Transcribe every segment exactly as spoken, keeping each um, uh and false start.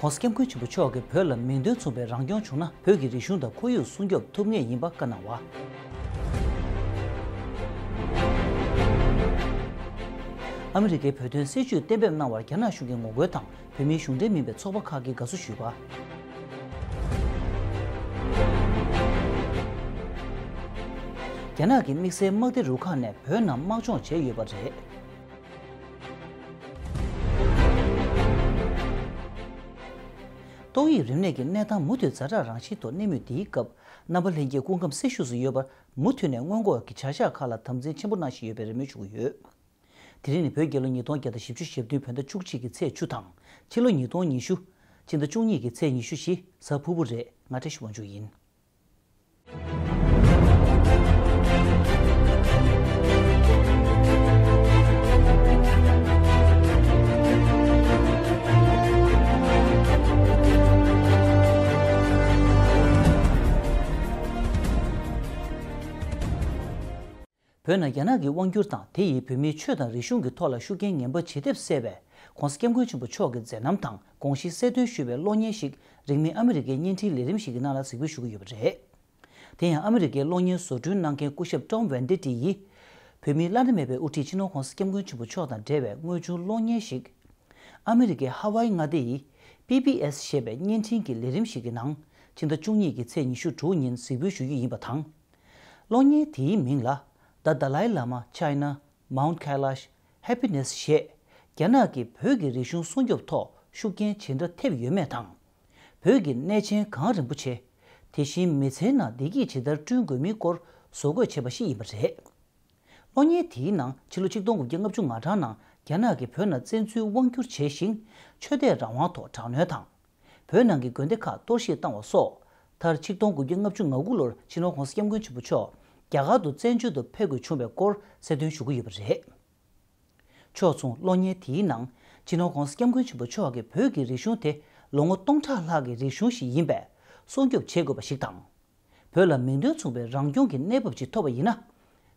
༸གོང་ས་༸སྐྱབས་མགོན་ཆེན་པོ་མཆོག་གིས་བོད་ལ་མིང་དོན་མཚུངས་པའི་རང་སྐྱོང་བྱུང་ན། བོད་ཀྱི་རིག་གཞུང་དང་ཁོར་ཡུག་སྲུང་སྐྱོབ་ཐུབ་ངེས་ཡིན་པ་བཀའ་གནང་བ། ཨ་མི་རི་ཀའི་བོད་དོན་སྲིད་བྱུས་གཏན་འབེབས་གནང་བར་རྒྱ་ནག་གཞུང་གིས་ངོ་རྒོལ་དང་། བོད་མིའི་གཞུང་འབྲེལ་མིན་པའི་ཚོགས་པ་ཁག་གིས་དགའ་བསུ་ཞུས་པ། རྒྱ་ནག་གི་དམིགས་བསལ་དམག་སྡེ་རུ་ཁག་ནས་བོད་ནང་དམག་སྦྱོང་བྱས་ཡོད་པ་རེད། ཏོག་དབྱིབས་རིམས་ནད་ཀྱི་གནས་སྟངས་མུ་མཐུད་ཛ་དྲག་རང་བཞིན་ཐོག་གནས་མུས་འདིའི་སྐབས། རྣམ་པ་ལྷན་རྒྱས་སྐུ་ཁམས་སྲི་ཞུ་སུ་ཡོད་པར་མུ་མཐུད་ནས་སྔོན་འགོག་གི་བྱ་གཞག་ཁག་ལ་དམ་འཛིན་ཆེན་པོ་གནང་བཞིན་ཡོད་པའི་རེ་སྨོན་ཞུ་གི་ཡོད། དེ་རིང་ནི་བོད་རྒྱལ་ལོ་ཉིས་སྟོང་བརྒྱ་དང་བཞི་བཅུ་ཞེ་བདུན་བོད་ཟླ་བཅུ་གཅིག་གི་ཚེས་བཅུ་དང་། ཕྱི་ལོ་ཉིས་སྟོང་ཉི་ཤུ། ཕྱི་ཟླ་བཅུ་གཉིས་ཀྱི་ཚེས་ཉི་ཤུ་བཞི། གཟའ་ཕུར་བུ་རེད། ང་བཀྲ་ཤིས་དབང་ཕྱུག་ཡིན། བོད་ནང་རྒྱ་ནག་གི་དབང་བསྒྱུར་དང་། དེ་ཡིས་བོད་མིའི་ཆོས་དང་རིག་གཞུང་གི་ཐོག་ལ་ཤུགས་རྐྱེན་ངན་པ་ཇི་ཐེབས་བསྩལ་བའི་༸གོང་ས་༸སྐྱབས་མགོན་ཆེན་པོ་མཆོག་གི་མཛད་རྣམ་དང་དགོངས་གཞི་གསལ་སྟོན་ཞུ་བའི་གློག་བརྙན་ཞིག་རིང་མིན་ཨ་མི་རི་ཀའི་བརྙན་འཕྲིན་ལས་རིམ་ཞིག་གི་ནང་ལ་གཟིགས་འབུལ་ཞུ་གི་ཡོད་པ་རེད། དེ་ཡང་ཨ་མི་རི་ཀའི་གློག་བརྙན་བཟོ་སྐྲུན་གནང་མཁན་སྐུ་ཞབས་ཀྲོམ་ཝན་ཏི་ཏི་ཡིས། བོད་མིའི་བླ་ན་མེད་པའི་དབུ་ཁྲིད་སྤྱི་ནོར་༸གོང་ས་༸སྐྱབས་མགོན་ཆེན་པོ་མཆོག་དང་འབྲེལ་བའི་དངོས་བྱུང་གློག་བརྙན་ཞིག་ཨ་མི་རི་ཀའི་ཧ་ཝའི་མངའ་སྡེ་ཡི་པི་བི་ཨེས་ཞེས་པའི་བརྙན་འཕྲིན་གྱི་ལས་རིམ་ཞིག་གི་ནང་། ཕྱི་ཟླ་བཅུ་གཉིས་ཀྱི་ཚེས་ཉི་ཤུ་དྲུག་ཉིན་གཟིགས་འབུལ་ཞུ་རྒྱུ་ཡིན་པ་དང་། གློག་བརྙན་དེའི་མིང་ལ། The Dalai Lama, China, Mount Kailash, Happiness ཞེས། རྒྱ་ནག་གིས་བོད་ཀྱི་རིག་གཞུང་སྲུང་སྐྱོབ་ཐོག་ཤུགས་རྐྱེན་ཇི་འདྲ་ཐེབས་ཡོད་མེད་དང་། བོད་ཀྱི་གནས་ཆེན་གངས་རིན་པོ་ཆེ། དེ་བཞིན་མི་ཚེའི་ནང་བདེ་སྐྱིད་ཇི་ལྟར་བསྐྲུན་དགོས་མིན་སྐོར་བཟོ་འགོད་བྱས་པ་ཞིག་ཡིན་པ་རེད། གློག་བརྙན་དེའི་ནང་ཕྱི་ལོ་ཆིག་སྟོང་དགུ་བརྒྱ་ལྔ་བཅུ་ང་གྲངས་ནང་རྒྱ་ནག་གིས་བོད་ནང་བཙན་འཛུལ་དབང་བསྒྱུར་བྱས་ཤིང་། ཆོས་དད་རང་དབང་ཐོག་དྲག་གནོན་དང་། བོད་ནང་གི་དགོན་སྡེ་ཁག་གཏོར་བཤིག་བཏང་བ་སོགས། མཐར་ཆིག་སྟོང་དགུ་བརྒྱ་ལྔ་བཅུ་ང་དགུ་ལོར་སྤྱི་ནོར་༸གོང་ས་༸སྐྱབས་མགོན་ཆེན་པོ་མཆོག་རྒྱ་གར་དུ་བཙན་བྱོལ་དུ་ཕེབས་དགོས་བྱུང་བའི་སྐོར་གསལ་སྟོན་ཞུ་གི་ཡོད་པ་རེད། ཕྱོགས་མཚུངས་གློག་བརྙན་དེའི་ནང་སྤྱི་ནོར་༸གོང་ས་༸སྐྱབས་མགོན་ཆེན་པོ་མཆོག་གིས་བོད་ཀྱི་རིག་གཞུང་དེ་ལོ་ངོ་སྟོང་ཕྲག་ལྷག་གི་རིག་གཞུང་ཞིག་ཡིན་པས་སྲུང་སྐྱོབ་བྱེད་དགོས་པ་ཞིག་དང་། བོད་ལ་མིང་དོན་མཚུངས་པའི་རང་སྐྱོང་གི་གནས་བབ་ཅིག་ཐོབ་པ་ཡིན་ན།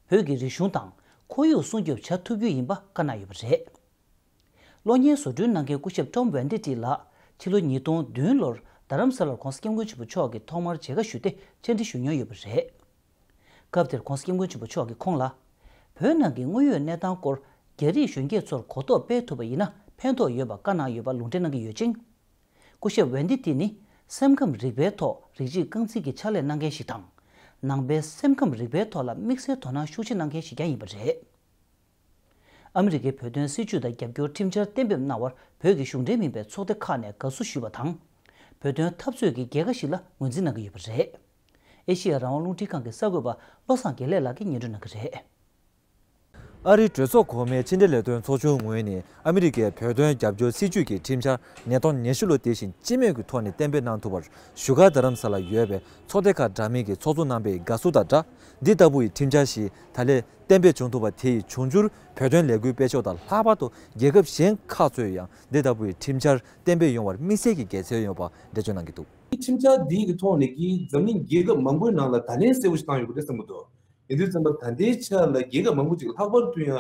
བོད་ཀྱི་རིག་གཞུང་དང་ཁོར་ཡུག་སྲུང་སྐྱོབ་བྱ་ཐུབ་རྒྱུ་ཡིན་པ་བཀའ་གནང་ཡོད་པ་རེད། གློག་བརྙན་བཟོ་སྐྲུན་གནང་མཁན་སྐུ་ཞབས་ཀྲོམ་ཝན་ཏི་ཏི་ལགས་ཕྱི་ལོ་ཉིས་སྟོང་བདུན་ལོར་རྡ་རམ་ས་ལར་༸གོང་ས་༸སྐྱབས་མགོན་ཆེན་པོ་མཆོག་གིས་ཐོག་མར་མཇལ་ཁ་ཞུས་ཏེ་བཅར་འདྲི་ཞུ་མྱོང་ཡོད་པ་རེད། སྐབས་དེར་༸གོང་ས་༸སྐྱབས་མགོན་ཆེན་པོ་མཆོག་གིས་ཁོང་ལ། བོད་ནང་གི་དངོས་ཡོད་གནས་སྟངས་སྐོར་རྒྱ་རིགས་གཞོན་སྐྱེས་ཚོར་གོ་རྟོགས་སྤེལ་ཐུབ་པ་ཡིན་ན་ཕན་ཐོགས་ཡོད་པ་བཀའ་གནང་ཡོད་པ་ལུང་འདྲེན་གནང་གི་ཡོད་ཅིང་། སྐུ་ཞབས་ཝན་ཏི་ཏི་ནི་སེམས་ཁམས་རིག་པའི་ཐོག་རིགས་གཅིག་རྐང་འཛིན་གྱི་ཕྱག་ལས་གནང་མཁན་ཞིག་དང་། ནང་པའི་སེམས་ཁམས་རིག་པའི་ཐོག་ལ་དམིགས་བསལ་དོ་སྣང་ཤུགས་ཆེ་གནང་མཁན་ཞིག་ཀྱང་ཡིན་པ་རེད། ཨ་མི་རི་ཀའི་བོད་དོན་སྲིད་བྱུས་དང་རྒྱབ་སྐྱོར་ཁྲིམས་འཆར་གཏན་འབེབས་གནང་བར་བོད་ཀྱི་གཞུང་འབྲེལ་མིན་པའི་ཚོགས་སྡེ་ཁག་ནས་དགའ་བསུ་ཞུས་པ་དང་། བོད་དོན་འཐབ་རྩོད་ཀྱི་རྒྱལ་ཁ་ཞིག་ལ་ངོས་འཛིན་གནང་གི་ཡོད་པ་རེད། ཨེ་ཤེ་ཡ་རང་དབང་རླུང་འཕྲིན་ཁང་གི་གསར་འགོད་པ་བློ་བཟང་དགེ་ལེགས་ལགས་ཀྱིས་སྙན་སྒྲོན་གནང་གི་རེད། ཨ་རིའི་གྲོས་ཚོགས་གོང་མའི་ཕྱི་འབྲེལ་ལས་དོན་ཚོགས་ཆུང་ངོས་ནས་ཨ་མི་རི་ཀའི་བོད་དོན་རྒྱབ་སྐྱོར་སྲིད་བྱུས་ཀྱི་ཁྲིམས་འཆར་ཉིས་སྟོང་ཉི་ཤུ་ལོ་དེ་བཞིན་སྤྱི་མོས་ཀྱི་ཐོག་ནས་གཏན་འབེབས་གནང་ཐུབ་པར་བཞུགས་སྒར་རྡ་རམ་ས་ལར་ཡོད་པའི་ཚོགས་སྡེ་ཁག་འདྲ་མིན་གྱི་ཚོགས་གཙོ་རྣམ་པས་དགའ་བསུ་དང་སྦྲགས། འདི་ལྟ་བུའི་ཁྲིམས་འཆར་ཞིག་ད་ལན་གཏན་འབེབས་བྱུང་ཐུབ་པ་དེ་ཡིས་འབྱུང་འགྱུར་བོད་དོན་ལས་འགུལ་སྤེལ་ཕྱོགས་དང་ལྷག་པར་དུ་རྒྱལ་ཁབ་གཞན་ཁག་ཚོས་ཡང་འདི་ལྟ་བུའི་ཁྲིམས་འཆར་གཏན་འབེབས་ཡོང་བར་དམིགས་བསལ་གྱི་དགེ་མཚན་ཡོད་པ་འགྲེལ་བརྗོད་གནང་གི་འདུག། ཁྲིམས་འཆར་འདི་གི་ཐོག་ནས་ཀྱིས་འཛམ་གླིང་རྒྱལ་ཁབ་མང་པོའི་ནང་ལ་བརྡ་ལན་གསལ་པོ་ཞིག་བཏང་ཡོད་པ་རེད་བསམ་གྱི་འདུག། ཡིན་དུས་ཙམ་པ་ད་ལྟའི་ཆ་ལ་རྒྱལ་ཁབ་མང་པོ་ཅིག་ལྷག་པར་དུ་ཡང་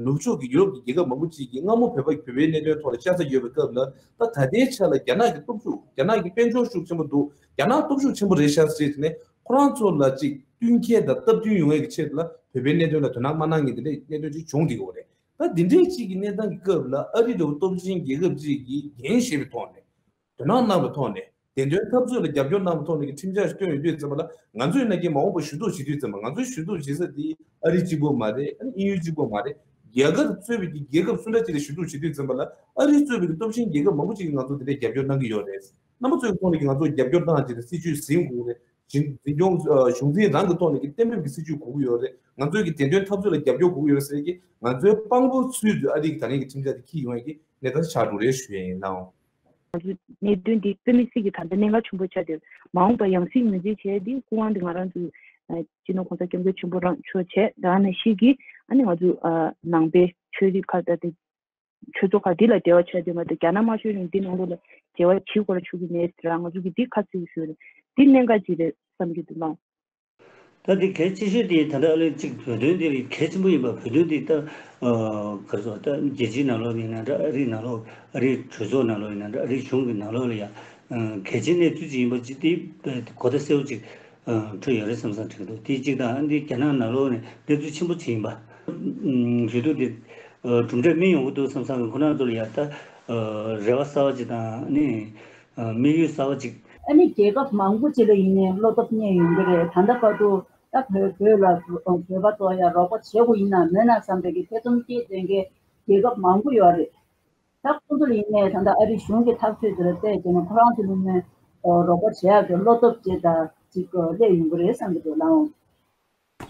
ནུབ་ཕྱོགས་ཀྱི་ཡུ་རོབ་ཀྱི་རྒྱལ་ཁབ་མང་པོ་ཅིག་གིས་སྔ་མོ་བོད་པ་བོད་པའི་གནད་དོན་ཐོག་ལ་ཤ་ཚ་ཡོད་པའི་སྐབས་ལ་ད་ད་ལྟའི་ཆ་ལ་རྒྱ་ནག་གི་སྟོབས་ཤུགས་རྒྱ་ནག་གི་དཔལ་འབྱོར་ཤུགས་ཆེན་པོ་འདུག། རྒྱ་ནག་སྟོབས་ཤུགས་ཆེན་པོ་རེད་ཤག་ཟེར་དེ་ནས་ཁོ་རང་ཚོ་ལ་ཅིག་བསྟུན་མཁས་དང་སྟབས་བསྟུན་ཡོང་ཡས་ཀྱི་ཆེད་དུ་ལ་བོད་པའི་གནད་དོན་ལ་དོ་སྣང་མ་གནང་མཁན་དེ་འདྲའི་གནད་དོན་ཅིག་བྱུང་བསྡད་ཡོད་རེད། ད་འདི་འདྲའི་ཅིག་གི་གནས་སྟངས་ཀྱི་སྐབས་ལ་ཨ་རི་འདྲ་བོ་སྟོབས་ཆེན་རྒྱལ་ཁབ་ཅིག་གིས་འགན་བཞེས་པའི་ཐོག་ནས། དོ་སྣང་གནང་བའི་ཐོག་ནས་བདེན་དོན་འཐབ་རྩོད་ལ་རྒྱབ་སྐྱོར་གནང་བའི་ཐོག་ནས་ཀྱི་ཁྲིམས་འཆར་ཞིག་བཏོན་ཡོད་དུས་ཙམ་པ་ལ་ང་ཚོས་ན་གིན་མ་འོངས་པར་ཞུ་གཏུག་བྱེད་དུས་ཙམ་པ་ང་ཚོའི་ཞུ་གཏུག་བྱེད་ས་དེ་ཨ་རི་གཅིག་པོ་མ་རེད། ཨ་ནི་དབྱིན་ཡུལ་གཅིག་པོ་མ་རེད། རྒྱ་གར་གཙོས་པའི་ཀྱི་རྒྱལ་ཁབ་སུ་འདྲ་ཅིག་ལ་ཞུ་གཏུག་བྱེད་དུས་ཙམ་པ་ལ་ཨ་རི་གཙོས་པའི་ཀྱི་སྟོབས་ཆེན་རྒྱལ་ཁབ་མང་པོ་ཅིག་གིས་ང་ཚོ་དེ་འདྲའི་རྒྱབ་སྐྱོར་གནང་གི་ཡོད་རེད། རྣམ་པ་ཚོའི་ཁོངས་ནས་ཀྱི་ང་ཚོ་རྒྱབ་སྐྱོར་གནང་བྱས་ཏེ་སྲིད་ཇུས་ཟིན་དགོས་རེད། གཞི་འཛིན་སྐྱོང་གཞུང་འཛིན་རང་གི་ཐོག་ནས་ཀྱི་གཏན་འབེབས་ཀྱི་སྲིད་ཇུས་དགོས་ཀྱི་ཡོད་རེད། ང་ཚོའི་ཀྱི་བདེན་དོན་འཐབ་རྩོད་ལ་རྒྱབ་སྐྱོར་དགོས་ཀྱི་ཡོད་རེད་ཟེར་གྱི་ང་ཚོའི་དཔང་པོ་ཚུལ་དུ་ཨ་རི་གི་ད་ལན་གྱི་ཁྲིམས་འཆར་དེ་འཁྱེར་ཡོང་ཡས་ཀྱི་གནས་སྟངས་ཆགས་འགྲོ་རེད་ཞུ་ཡས་ཡིན་ནའང་། ང་ཚོའི་གནད་དོན་འདི་རྩ་མེད་སྲིད་ཀྱི་ད་ལྟ་གནད་འགག་ཆེན་པོ་ཆགས་ཏེ་མ་འོངས་པ་ཡང་སྲིད་ངོས་འཛིན་བྱས་ཏེ་སྐུ་དབང་འདི་ང་རང་ཚོའི་སྤྱི་ནོར་༸གོང་ས་༸སྐྱབས་མགོན་ཆེན་པོ་རང་མཆོག་བྱས་ད་ནང་བཞིན་གྱི་ཨ་ནི་ང་ཚོའི་ནང་པའི་ཆོས་རིག་ཁག་ད་ལྟ་ཆོས་ཚོགས་ཁག་འདི་ལ་འབྲེལ་བ་ཆགས་ཏེ་མ་གཏོགས་རྒྱ་ནག་དམར་ཤོག་གཞུང་འདི་ནང་ལོགས་ལ་འབྲེལ་བ་བྱེད་དགོས་ར་ཆོག་གི་མེད་ཟེར་ང་ཚོ་གི་འདི་ཁ་ཚིག་ཞུ་རེད། འདི་གནད་འགག་ཅིག་རེད་བསམ་གྱི་འདུག་ལགས། ད་ ད་དེ་གལ་ཆེ་ཤོས་དེ་ད་ལྟ་ཨ་ལེ་གཅིག་བོད་དོན་དེ་གལ་ཆེན་པོ་ཡིན་པ། བོད་དོན་དེ་ད་ག་རེ་ཟེར། ད་རྒྱལ་སྤྱིའི་ནང་ལོགས་ཡིན་ན་འདྲ། ཨ་རིའི་ནང་ལོགས། ཨ་རིའི་གྲོས་ཚོགས་ནང་ལོགས་ཡིན་ན་འདྲ། ཨ་རིའི་གཞུང་གི་ནང་ལོགས་ལ་ཡང་གལ་ཆེའི་གནས་ཚུལ་ཅིག་ཡིན་པ་ཅིག་དེ་གོ་བརྡ་གསལ་པོ་ཅིག་འཕྲོད་ཡོད་རེད་བསམ་བསམ་དྲན་འདུག་དེ་གཅིག་དང་། ཨ་འདི་རྒྱ་ནག་ནང་ལོགས་ནས་གནས་ཚུལ་ཆེན་པོ་ཅིག་ཡིན་པ་ཞུ་གཏུག་དེ་གྲུབ་འབྲས་སྨིན་ཡོང་གི་འདུག་བསམ་བསམ་གི། ཁོ་རང་ཚོ་ལ་ཡང་ད་རེ་བ་གསར་པ་ཅིག་དང་། ཨ་ནི་དམིགས་ཡུལ་གསར་པ་ཅིག་ཨ་ནི་རྒྱལ་ཁབ་མང་པོ་ཅིག་ལ་ཡིན་ནའི་བློ་སྟོབས་རྙེད་ཡོང་གི་རེད། ད་ལྟ་བར་དུ་ད་བོད་བོད་ལ་བོད་པ་ཚོ་ཡང་རོགས་པ་བྱེད་དགོས་ཡིན་ན་མེད་ན་བསམ་པའི་གི་ཐེ་ཚོམ་སྐྱེས་བསྡད་མཁན་རྒྱལ་ཁབ་མང་པོ་ཡོད་རེད། ད་ཁོང་ཚོ་ལ་ཡིན་ནའི་ད་ལྟ་ཨ་རིའི་གཞུང་གི་ཐག་གཅོད་དེ་ལ་བལྟས་བྱས་ན་ཁོ་རང་ཚོ་ལ་ཡིན་ནའི་རོགས་པ་བྱེད་ཡག་གི་བློ་སྟོབས་ཅིག་ད་ཅིག་སླེབས་ཡོང་གི་རེད་བསམ་གི་འདུག་ལགས།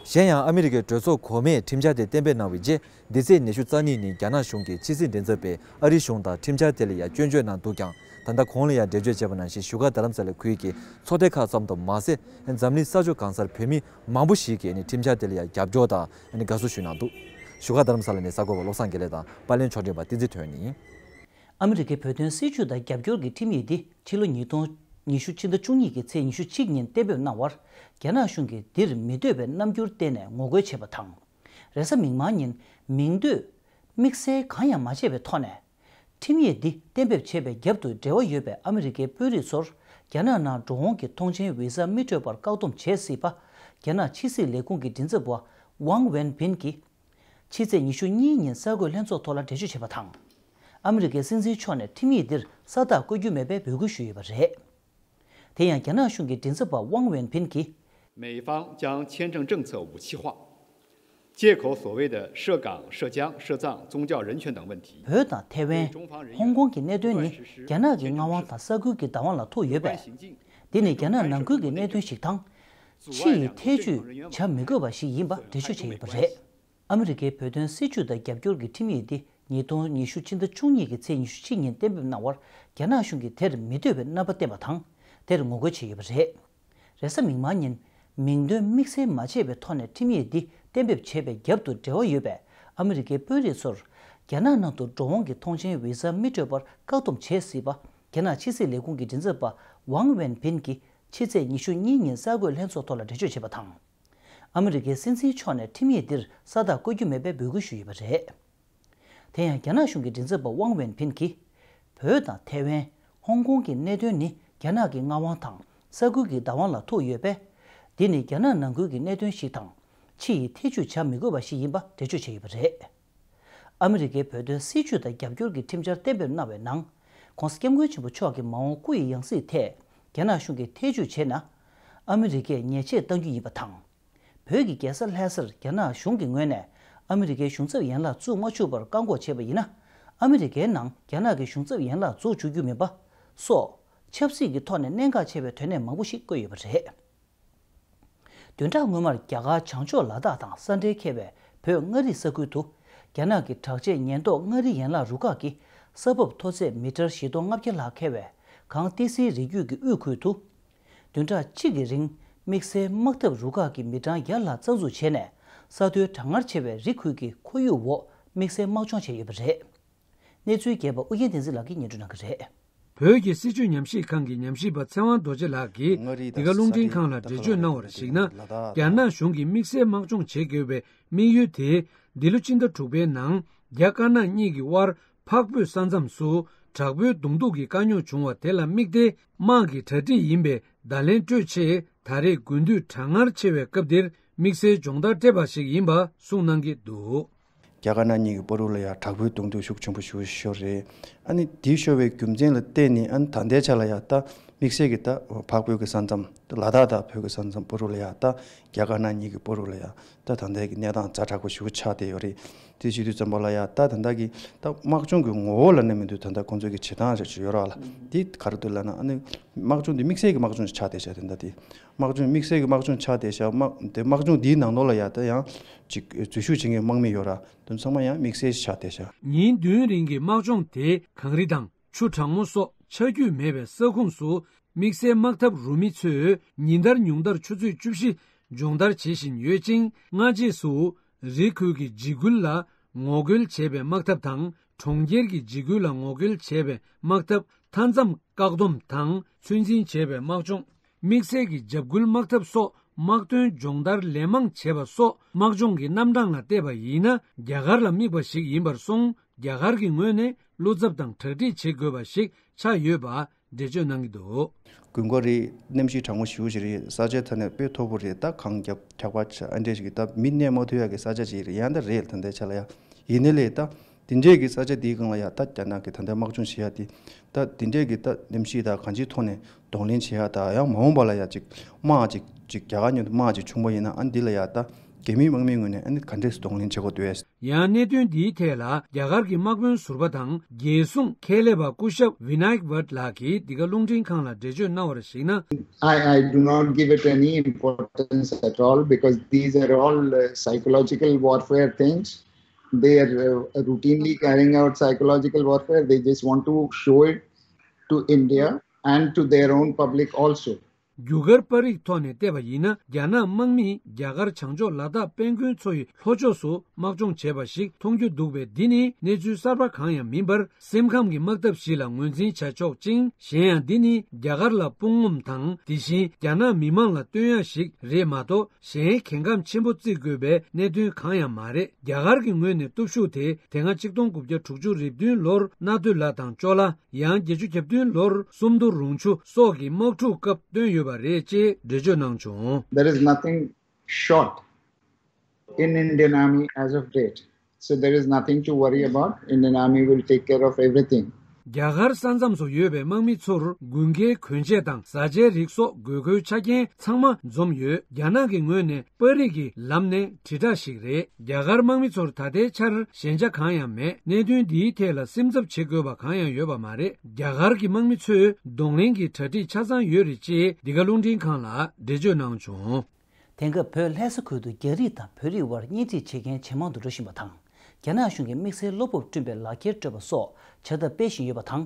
གཞན་ཡང་ཨ་མི་རི་ཀའི་གྲོས་ཚོགས་གོང་མས་ཁྲིམས་འཆར་དེ་གཏན་འབེབས་གནང་བའི་རྗེས། འདི་ཚེས་ཉི་ཤུ་རྩ་གཉིས་ཉིན་རྒྱ་ནག་གཞུང་གི་ཕྱི་སྲིད་མགྲིན་ཚབ་པས་ཨ་རིའི་གཞུང་དང་ཁྲིམས་འཆར་དེ་ལ་ཡང་སྐྱོན་བརྗོད་གནང་འདུག་ཀྱང་། ད་ལྟ་གོང་ལ་ཡང་འགྲེལ་བརྗོད་བྱས་པ་ནང་བཞིན་བཞུགས་སྒར་རྡ་རམ་ས་ལའི་ཁུལ་གྱི་ཚོགས་སྡེ་ཁག་ཙམ་དུ་མ་ཟད། འཛམ་གླིང་ས་ཕྱོགས་གང་སར་བོད་མི་མང་པོ་ཞིག་གིས་ནི་ཁྲིམས་འཆར་དེ་ལ་ཡང་རྒྱབ་སྐྱོར་དང་ནི་དགའ་བསུ་ཞུས་གནང་འདུག་བཞུགས་སྒར་རྡ་རམ་ས་ལ་ནས་གསར་འགོད་པ་བློ་བཟང་དགེ་ལེགས་དང་པར་ལེན་ཕྱོགས་སྒྲིག་པ་བསྟན་འཛིན་དོན་གཉིས། ཨ་མི་རི་ཀའི་བོད་དོན་སྲིད་བྱུས་དང་རྒྱབ་སྐྱོར་གྱི་ཁྲིམས་ཡིག་འདི་ཕྱི་ལོ་ཉིས་སྟོང་ཉི་ཤུ་ཕྱི་ཟླ་བཅུ་གཉིས་ཀྱི་ཚེས་ཉི་ཤུ་གཅིག་ཉིན་གཏན་འབེབས་གནང་བར། རྒྱ་ནག་གཞུང་གིས་འདིར་མི་འདོད་པའི་རྣམ་འགྱུར་བསྟན་ནས་ངོ་རྒོལ་བྱས་པ་དང་། རེས་གཟའ་མིག་དམར་ཉིན་མིང་འདོད་དམིགས་བསལ་གང་ཡང་མ་བྱས་པའི་ཐོག་ནས། ཁྲིམས་ཡིག་འདི་གཏན་འབེབས་བྱས་པའི་རྒྱབ་ཏུ་འབྲེལ་བ་ཡོད་པའི་ཨ་མི་རི་ཀའི་དཔོན་རིགས་ཚོར་རྒྱ་ནག་ནང་འགྲོ་འོང་གི་ཐོངས་མཆན་བི་ཟ་མི་སྤྲོད་པར་བཀག་སྡོམ་བྱེད་སྲིད་པ། རྒྱ་ནག་ཕྱི་སྲིད་ལས་ཁུངས་ཀྱི་མགྲིན་ཚབ་པ་ཝང་ཝེན་ཕིན་གྱིས། ཕྱི་ཚེས་ཉི་ཤུ་གཉིས་ཉིན་གསར་འགོད་ལྷན་ཚོགས་ཐོག་ལ་འགྲེལ་བརྗོད་བྱས་པ་དང་། ཨ་མི་རི་ཀའི་སྲིད་འཛིན་མཆོག་ནས་ཁྲིམས་ཡིག་འདིར་ས་རྟགས་བཀོད་རྒྱུ་མེད་པའི་འབོད་སྐུལ་ཞུས་ཡོད་པ་རེད། དེ་ཡང་རྒྱ་ནག་གཞུང་གི་མགྲིན་ཚབ་པ་ཝང་ཝེན་ཕིན་གྱིས། 美方将签证政策武器化，借口所谓的涉港、涉疆、涉藏、宗教人权等问题， བོད་དང་ཐའེ་ཝན། ཧོང་ཀོང་གི་གནད་དོན་ནི་རྒྱ་ནག་གི་མངའ་དབང་དང་ས་ཁུལ་གྱི་བདག་དབང་ལ་ཐུག་ཡོད་པས། འདི་ནི་རྒྱ་ནག་ནང་ཁུལ་གྱི་གནད་དོན་ཞིག་དང་། ཕྱི་ཡི་ཐེ་ཇུས་བྱ་མི་དགོས་པ་ཞིག་ཡིན་པ་འགྲེལ་བརྗོད་བྱས་ཡོད་པ་རེད། ཨ་མི་རི་ཀའི་བོད་དོན་སྲིད་བྱུས་དང་རྒྱབ་སྐྱོར་གྱི་ཁྲིམས་ཡིག་འདི་ཉིས་སྟོང་ཉི་ཤུ་ཕྱི་ཟླ་བཅུ་གཉིས་ཀྱི་ཚེས་ཉི་ཤུ་གཅིག་ཉིན་གཏན་འབེབས་གནང་བར། རྒྱ་ནག་གཞུང་གིས་དེར་མི་འདོད་པའི་རྣམ་པ་བསྟན་པ་དང་། དེར་ངོ་རྒོལ་བྱས་ཡོད་པ་རེད། རེས་གཟའ་མིག་དམར་ཉིན། མིང་འདོན་དམིགས་བསལ་མ་བྱས་པའི་ཐོག་ནས་ཁྲིམས་ཡིག་འདི་གཏན་འབེབས་བྱས་པའི་རྒྱབ་ཏུ་འབྲེལ་བ་ཡོད་པའི་ཨ་མི་རི་ཀའི་དཔོན་རིགས་ཚོར། རྒྱ་ནག་ནང་དུ་འགྲོ་འོང་གི་ཐོངས་མཆན་བི་ཟ་མི་སྤྲོད་པར་བཀག་སྡོམ་བྱས་སྲིད་པ། རྒྱ་ནག་ཕྱི་སྲིད་ལས་ཁུངས་ཀྱི་མགྲིན་ཚབ་པ་ཝང་ཝེན་ཕིན་གྱིས་ཕྱི་ཚེས་ཉི་ཤུ་གཉིས་ཉིན་གསར་འགོད་ལྷན་ཚོགས་ཐོག་ལ་འགྲེལ་བརྗོད་བྱས་པ་དང་། ཨ་མི་རི་ཀའི་སྲིད་འཛིན་མཆོག་ནས་ཁྲིམས་ཡིག་འདིར་ས་རྟགས་བཀོད་རྒྱུ་མེད་པའི་འབོད་སྐུལ་ཞུས་ཡོད་པ་རེད། དེ་ཡང་རྒྱ་ནག་གཞུང་གི་མགྲིན་ཚབ་པ་ཝང་ཝེན་ཕིན་གྱིས། བོད་དང་ཐའེ་ཝན། ཧོང་ཀོང་གི་གནད་དོན་ནི་རྒྱ་ནག་གི་མངའ་དབང་དང་ས་ཁུལ་གྱི་བདག་དབང་ལ་ཐུག་ཡོད་པས། འདི་ནི་རྒྱ་ནག་ནང་ཁུལ་གྱི་གནད་དོན་ཞིག་དང་། ཕྱི་ཡི་ཐེ་ཇུས་བྱ་མི་དགོས་པ་ཞིག་ཡིན་པ་འགྲེལ་བརྗོད་བྱས་ཡོད་པ་རེད། ཨ་མི་རི་ཀའི་བོད་དོན་སྲིད་བྱུས་དང་རྒྱབ་སྐྱོར་གྱི་ཁྲིམས་འཆར་གཏན་འབེབས་གནང་བའི་ནང་། ྋགོང་ས་ྋསྐྱབས་མགོན་ཆེན་པོ་མཆོག་གི་མ་འོངས་སྐུ་ཡི་ཡང་སྲིད་ཐད་རྒྱ་ནག་གཞུང་གིས་ཐེ་ཇུས་བྱས་ན། ཨ་མི་རི་ཀས་ཉེས་ཆད་གཏང་རྒྱུ་ཡིན་པ་དང་། བོད་ཀྱི་རྒྱལ་ས་ལྷ་སར་རྒྱ་ནག་གཞུང་གི་ངོས་ནས་ཨ་མི་རི་ཀའི་གཞུང་ཚབ་ཡན་ལག་བཙུགས་མ་བཅུག་པར་བཀག་འགོག་བྱས་པ་ཡིན་ན། ཨ་མི་རི་ཀའི་ནང་རྒྱ་ནག་གི་གཞུང་ཚབ་ཡན་ལག་འཛུགས་བཅུག་རྒྱུ་མིན་པ་སོགས་ཆབ་སྲིད་ཀྱི་ཐོག་ནས་གནད་འགག་ཆེ་བའི་དོན་གནད་མང་པོ་ཞིག་བཀོད་ཡོད་པ་རེད། བདུན་ཕྲག་སྔོན་མར་རྒྱ་གར་བྱང་ཕྱོགས་ལ་དྭགས་དང་ས་འབྲེལ་འཁེལ་བའི་བོད་མངའ་རིས་ས་ཁུལ་དུ། རྒྱ་ནག་གི་དྲག་ཆས་ཉེན་རྟོག་མངའ་རིས་ཡན་ལག་རུ་ཁག་གིས་ས་བབ་མཐོ་ཚད་མི་ཊར་བཞི་སྟོང་ལྔ་བརྒྱ་ལྷག་འཁེལ་བའི་གངས་ཏི་སེའི་རི་རྒྱུད་ཀྱི་དབུས་ཁུལ་དུ། བདུན་ཕྲག་གཅིག་གི་རིང་དམིགས་བསལ་དམག་འཐབ་རུ་ཁག་གི་མི་གྲངས་བརྒྱ་ལྷག་རྩ་འཛུགས་བྱས་ནས། ས་མཐོའི་གྲང་ངར་ཆེ་བའི་རི་ཁུལ་གྱི་ཁོར་ཡུག་འོག་དམིགས་བསལ་དམག་སྦྱོང་བྱས་ཡོད་པ་རེད། གནས་ཚུལ་རྒྱས་པ་ཨུ་རྒྱན་བསྟན་འཛིན་ལགས་ཀྱིས་སྙན་སྒྲོན་གནང་གི་རེད། བོད་ཀྱི་སྲིད་བྱུས་ཉམས་ཞིབ་ཁང་གི་ཉམས་ཞིབ་པ་ཚེ་དབང་རྡོ་རྗེ་ལགས་ཀྱིས། འདི་ག་རླུང་འཕྲིན་ཁང་ལ་འགྲེལ་བརྗོད་གནང་བར་གཞིགས་ན། རྒྱ་ནག་གཞུང་གིས་དམིགས་བསལ་དམག་སྦྱོང་བྱེད་དགོས་པའི་དམིགས་ཡུལ་དེ། འདི་ལོ་ཕྱི་ཟླ་དྲུག་པའི་ནང་རྒྱ་དཀར་ནག་གཉིས་ཀྱི་དབར་འཕགས་བོད་ས་མཚམས་སུ་དྲག་པོའི་གདོང་ཐུག་གི་དཀའ་རྙོག་བྱུང་བ་དེ་ལ་དམིགས་ཏེ། དམག་གི་གྲ་སྒྲིག་ཡིན་པའི་བརྡ་ལན་སྤྲོད་ཆེད། ད་རེས་དགུན་དུས་གྲང་ངར་ཆེ་བའི་སྐབས་འདིར་དམིགས་བསལ་སྦྱོང་བརྡར་སྤྲད་པ་ཞིག་ཡིན་པ་གསུངས་གནང་གི་འདུག་རྒྱ་དཀར་ནག་གཉིས་ཀྱི་བར་དུ་ལ་ཡང་དྲག་པོའི་གདོང་ཐུག་ཤུགས་ཆེན་པོ་ཞིག་ཤོར་རེད། ཨ་ནི་དེ་ཤོར་བའི་རྒྱུ་མཚན་ལ་བརྟེན་ནས། ཨ་ནི་ད་ལྟའི་ཆ་ལ་ཡང་ད་དམིགས་བསལ་གྱི་ད་འཕགས་བོད་ཀྱི་ས་མཚམས། ད་ལ་དྭགས་དང་བོད་ཀྱི་ས་མཚམས་བར་དུ་ལ་ཡང་ད་རྒྱ་དཀར་ནག་གཉིས་ཀྱི་བར་དུ་ལ་ཡང་ད་ད་ལྟའི་གི་གནས་སྟངས་ཛ་དྲག་པོ་ཞིག་ཆགས་བསྡད་ཡོད་རེད། དེ་བྱེད་དུས་ཙམ་པ་ལ་ཡང་ད་ད་ལྟ་གི་ད་དམག་སྦྱོང་གི་ངོ་བོ་ལ་ནི་མི་འདུག་ད་ལྟ་ཁོང་ཚོ་གི་བྱེད་སྟངས་ཞིག་ཡོད་ར་ལ། དེ་ག་རེ་འདུག་ལབ་ན། ཨ་ནི་དམག་སྦྱོང་དེ་དམིགས་བསལ་གྱི་དམག་སྦྱོང་ཞིག་ཆགས་བསྡད་ཤག་དེ་འདྲ་དེ། དམག་སྦྱོང་དམིགས་བསལ་གྱི་དམག་སྦྱོང་ཆགས་བསྡད་ཤག་དམག་དེ་དམག་སྦྱོང་དེའི་ནང་ལོགས་ལ་ཡང་ད་ཡང་ཅིག་འཛུལ་ཞུགས་བྱེད་མཁན་དམག་མི་ཡོད་ར། དེ་ཚང་མ་ཡང་དམིགས་བསལ་ཞིག་ཆགས་བསྡད་ཤག་ཉིན་བདུན་རིང་གི་དམག་སྦྱོང་དེ་གངས་རི་དང་ཆུ་གྲང་མོ་སོགས་ཆ་རྒྱུས་མེད་པའི་ས་ཁོངས་སུ། དམིགས་བསལ་དམག་འཐབ་རུ་མི་ཚོས་ཉིན་ལྟར་ཉུང་མཐར་ཆུ་ཚོད་བཅུ་བཞི་སྦྱོང་བརྡར་བྱེད་བཞིན་ཡོད་ཅིང་། སྔ་རྗེས་སུ་རི་ཁུལ་གྱི་འཇིགས་སྐུལ་ལ་ངོ་རྒོལ་བྱེད་པའི་དམག་འཐབ་དང་། གྲོང་ཁྱེར་གྱི་འཇིགས་སྐུལ་ལ་ངོ་རྒོལ་བྱེད་པའི་དམག་འཐབ། མཐའ་མཚམས་བཀག་སྡོམ་དང་ཚོད་འཛིན་བྱེད་པའི་དམག་སྦྱོང་། དམིགས་བསལ་གྱི་འཇབ་རྒོལ་དམག་འཐབ་སོགས་ དམག་དོན་སྦྱོང་བརྡར་ལན་མང་བྱེད་པ་སོགས་དམག་སྦྱོང་གི་རྣམ་གྲངས་ལ་བལྟས་པ་ཡིན་ན། རྒྱ་གར་ལ་དམིགས་པ་ཞིག་ཡིན་པར་སོང་། རྒྱ་གར་གྱི་ངོས་ནས་བློ་འཚབ་དང་གྲ་སྒྲིག་བྱེད་དགོས་པ་ཞིག་ཆགས་ཡོད་པ་འགྲེལ་བརྗོད་གནང་གི་འདུག། དགུན་ཁ་རེད། གནམ་གཤིས་གྲང་མོ་ཞེ་པོ་ཞིག་རེད། ས་ཆའི་ཐོག་ནས་དཔེ་མཐོ་པོ་རེད། ད་གངས་རྒྱབ་དྲེག་པ་ཆགས་ཨ་འདྲས་ཞིག་གི་ད་མི་གནས་མ་ཐུབ་ཡག་གི་ས་ཆ་ཞིག་རེད། ཡང་ད་རེད། ད་ལྟའི་ཆ་ལ་ཡ། ཡིན་ནའི་ལས་ད་དེ་འདྲས་ཀྱི་ས་ཆ་དེའི་སྒང་ལ་ཡ་ད་རྒྱ་ནག་གི་ད་ལྟའི་དམག་སྦྱོང་བྱེད་ཡ་དེ། ད་དེ་འདྲས་ཀྱི་ད་གནམ་གཤིས་ད་གང་ཅིའི་ཐོག་ནས་གདོང་ལེན་བྱེད་ཡ། ད་ཡང་མ་འོངས་པ་ལ་ཡ་ཅིག་དམག་ཅིག་ཅིག་རྒྱ་གར་མཉམ་དུ་དམག་ཅིག་བྱུང་བ་ཡིན་ན། ཨ་འདི་ལ་ཡ་ད་རྒྱ་མིའི་དམག་མིའི་ངོས་ནས་ཨ་ནི་ག་འདྲས་གདོང་ལེན་བྱེད་དགོས་འདུག་ཨེ། ཡང་གནད་དོན་འདིའི་ཐད་ལ་རྒྱ་གར་གྱི་དམག་དཔོན་ཟུར་པ་དང་རྒྱལ་སྲུང་ཁེ་ལས་པ་སྐུ་ཞབས་Vinayak Bhatt ལགས་ཀྱིས་འདི་ག་རླུང་འཕྲིན་ཁང་ལ་འགྲེལ་བརྗོད་གནང་བར་གཞིགས་ན། I, I do not give it any importance at all, because these are all uh, psychological warfare things. They are uh, routinely carrying out psychological warfare. They just want to show it to India and to their own public also. རྒྱུ་སྐར་པར་རིས་ཐོག་ནས་བལྟས་པ་ཡིན་ན། རྒྱ་ནག་དམག་མིས་རྒྱ་གར་བྱང་ཕྱོགས་ལ་དྭགས་དཔལ་མགོན་མཚོ་ཡི་ལྷོ་ཕྱོགས་སུ་དམག་སྦྱོང་བྱས་པ་ཞིག་མཐོང་རྒྱུ་འདུག་པས། འདི་ནི་གནས་ཚུལ་གསར་པ་གང་ཡང་མིན་པར། སེམས་ཁམས་ཀྱི་དམག་འཐབ་ཞིག་ལ་ངོས་འཛིན་བྱ་ཆོག་ཅིང་། གཞན་ཡང་འདི་ནི་རྒྱ་གར་ལ་དཔུང་ངོམ་དང་། དེ་བཞིན་རྒྱ་ནག་མི་མང་ལ་སྟོན་ཡ་ཞིག་རེད་མ་གཏོགས། གཞན་གལ་འགངས་ཆེན་པོ་བརྩི་དགོས་པའི་གནད་དོན་གང་ཡང་མ་རེད། རྒྱ་གར་གྱི་ངོས་ནས་སྟོབས་ཤུགས་དེ་དེ་སྔ་ཆིག་སྟོང་དགུ་བརྒྱ་དྲུག་ཅུ་རེ་བདུན་ལོར་གནའ་སྟོད་ལ་དང་ཅོ་ལ། ཡང་བརྒྱད་ཅུ་གྱ་བདུན་ལོར་སུམ་མདོ་རུང་ཆུ་སོགས་ཀྱི་དམག་འཁྲུག་སྐབས་བཏོན་ཡོད་པ་རེད་ཅེས་འགྲེལ་བརྗོད་གནང་བྱུང་། There is nothing short in Indian Army as of date. So there is nothing to worry about. Indian Army will take care of everything. རྒྱ་གར་ས་མཚམས་སུ་ཡོད་པའི་དམག་མི་ཚོར་དགུན་ཁའི་གོན་ཆས་དང་བཟའ་བཅའི་རིགས་སོགས་དགོས་མཁོའི་ཆ་རྐྱེན་ཚང་མ་འཛོམས་ཡོད། རྒྱ་ནག་གི་ངོས་ནས་པར་རིས་ཀྱི་ལམ་ནས་དྲིལ་བསྒྲགས་ཤིག་རེད། རྒྱ་གར་དམག་མི་ཚོར་ད་ལྟའི་ཆར་ཞན་ཆ་གང་ཡང་མེད། གནད་དོན་འདིའི་ཐད་ལ་སེམས་འཚབ་བྱེད་དགོས་པ་གང་ཡང་ཡོད་པ་མ་རེད། རྒྱ་གར་གྱི་དམག་མི་ཚོས་གདོང་ལེན་གྱི་གྲ་སྒྲིག་ཆ་ཚང་ཡོད་རེད་ཅེས་འདི་ག་རླུང་འཕྲིན་ཁང་ལ་འགྲེལ་བརྗོད་གནང་བྱུང་། དེང་སྐབས་བོད་ལྷ་ས་ཁུལ་དུ་རྒྱ་རིགས་དང་བོད་རིགས་དབར་གཉེན་སྒྲིག་བྱེད་མཁན་ཇེ་མང་དུ་འགྲོ་བཞིན་པ་དང་། རྒྱ་ནག་གཞུང་གིས་དམིགས་བསལ་བློ་སྤོབས་བསྐྲུན་པའི་ལག་འཁྱེར་སྤྲོད་པ་སོགས་བྱ་ཐབས་སྤེལ་བཞིན་ཡོད་པ་དང་།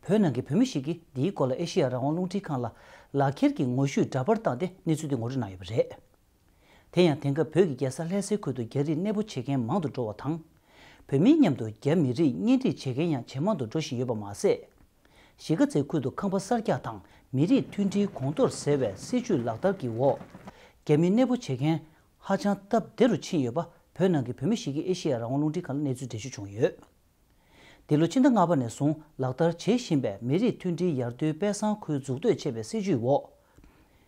བོད་ནང་གི་བོད་མི་ཞིག་གིས་འདིའི་སྐོར་ལ་ཨེ་ཤེ་ཡ་རང་དབང་རླུང་འཕྲིན་ཁང་ལ་ལག་འཁྱེར་གྱི་ངོ་བཤུས་འདྲ་པར་བཏང་སྟེ་གནས་ཚུལ་དེ་ངོ་སྤྲོད་གནང་ཡོད་པ་རེད། དེ་ཡང་དེང་སྐབས་བོད་ཀྱི་རྒྱལ་ས་ལྷ་སའི་ཁུལ་དུ་རྒྱ་རིགས་གནས་སྤོ་བྱེད་མཁན་མང་དུ་འགྲོ་བ་དང་། བོད་མིའི་མཉམ་དུ་རྒྱ་མི་རིགས་གཉེན་སྒྲིག་བྱེད་མཁན་ཡང་ཇེ་མང་དུ་འགྲོ་བཞིན་ཡོད་པ་མ་ཟད། གཞིས་ཀ་རྩེ་ཁུལ་དུ་ཁང་པ་གསར་རྒྱག་དང་མི་རིགས་མཐུན་སྒྲིལ་གོང་མཐོར་ཟེར་བའི་སྲིད་ཇུས་ལག་བསྟར་གྱི་འོག་རྒྱ་མི་གནས་སྤོ་བྱེད་མཁན་ཧ་ཅང་སྟབས་བདེ་རུ་ཕྱིན་ཡོད་པ་བོད་ནང་གི་བོད་མི་ཞིག་གིས་ཨེ་ཤེ་ཡ་རང་དབང་རླུང་འཕྲིན་ཁང་ལ་གནས་ཚུལ་འགྲེལ་བརྗོད་བྱུང་ཡོད། འདི་ལོ་ཕྱི་ཟླ་ལྔ་པ་ནས་བཟུང་ལག་བསྟར་བྱེད་བཞིན་པའི་མི་རིགས་མཐུན་སྒྲིལ་ཡར་ཐོན་དཔེ་བཟང་ཁུལ་འཛུགས་གཏོད་ཅེས་པའི་སྲིད་ཇུས་འོག་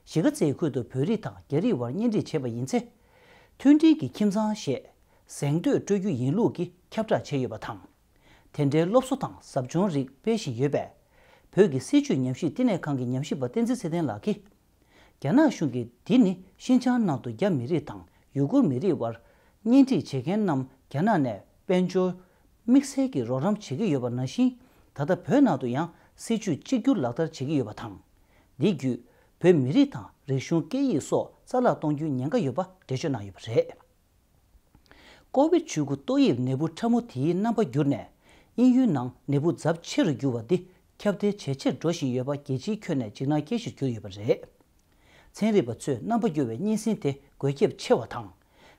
གཞིས་ཀ་རྩེའི་ཁུལ་དུ་བོད་རིགས་དང་རྒྱ་རིགས་དབར་གཉེན་སྒྲིག་བྱས་པ་ཡིན་ཚེ། མཐུན་སྒྲིལ་གྱི་ཁྱིམ་ཚང་ཞེས་གཟེངས་བསྟོད་སྤྲོད་རྒྱུ་ཡིན་ལུགས་ཀྱི་ཁྱབ་བསྒྲགས་བྱས་ཡོད་པ་དང་། དེ་འདྲའི་སློབ་གསོ་དང་ཟབ་སྦྱོང་རིགས་སྤེལ་བཞིན་ཡོད་པས། བོད་ཀྱི་སྲིད་བྱུས་ཉམས་ཞིབ་བསྟི་གནས་ཁང་གི་ཉམས་ཞིབ་པ་བསྟན་འཛིན་ཚེ་བརྟན་ལགས་ཀྱིས། རྒྱ་ནག་གཞུང་གིས་འདི་ནི་ཤིན་ཅང་ནང་དུ་རྒྱ་མི་རིགས་དང་ཡུ་གུར་མི་རིགས་དབར་གཉེན་སྒྲིག་བྱེད་མཁན་རྣམས་རྒྱ་ནག་ནས་དཔལ་འབྱོར་དམིགས་བསལ་གྱི་རོགས་རམ་བྱེད་ཀྱི་ཡོད་པ་ནང་བཞིན། ད་ལྟ་བོད་ནང་དུ་ཡང་སྲིད་བྱུས་གཅིག་གྱུར་ལག་བསྟར་བྱེད་ཀྱི་ཡོད་པ་དང་། འདི་བརྒྱུད་བོད་མི་རིགས་དང་རིག་གཞུང་སྐད་ཡིག་སོགས་རྩ་བརླག་གཏོང་རྒྱུའི་ཉེན་ཁ་ཡོད་པ་འགྲེལ་བརྗོད་གནང་ཡོད་པ་རེད། ཀོ་བིད་བཅུ་དགུ་ཏོག་དབྱིབས་ནད་འབུ་ཕྲ་མོ་དེའི་རྣམ་པ་འགྱུར་ནས། དབྱིན་ཡུལ་ནང་ནད་འབུ་ཛབ་ཆེ་རུ་གྱུར་བ་འདི་ཁྱབ་གདལ་ཇེ་ཆེར་འགྲོ་བཞིན་ཡོད་པ་རྒྱལ་སྤྱིའི་ཁྱོན་ནས་འཇིགས་སྣང་སྐྱེ་གཞིར་གྱུར་ཡོད་པ་རེད། ཚན་རིག་པ་ཚོས་རྣམ་པ་འགྱུར་བའི་གཉན་སྲིན་དེ་འགོས་ཁྱབ་ཆེ་བ་དང་།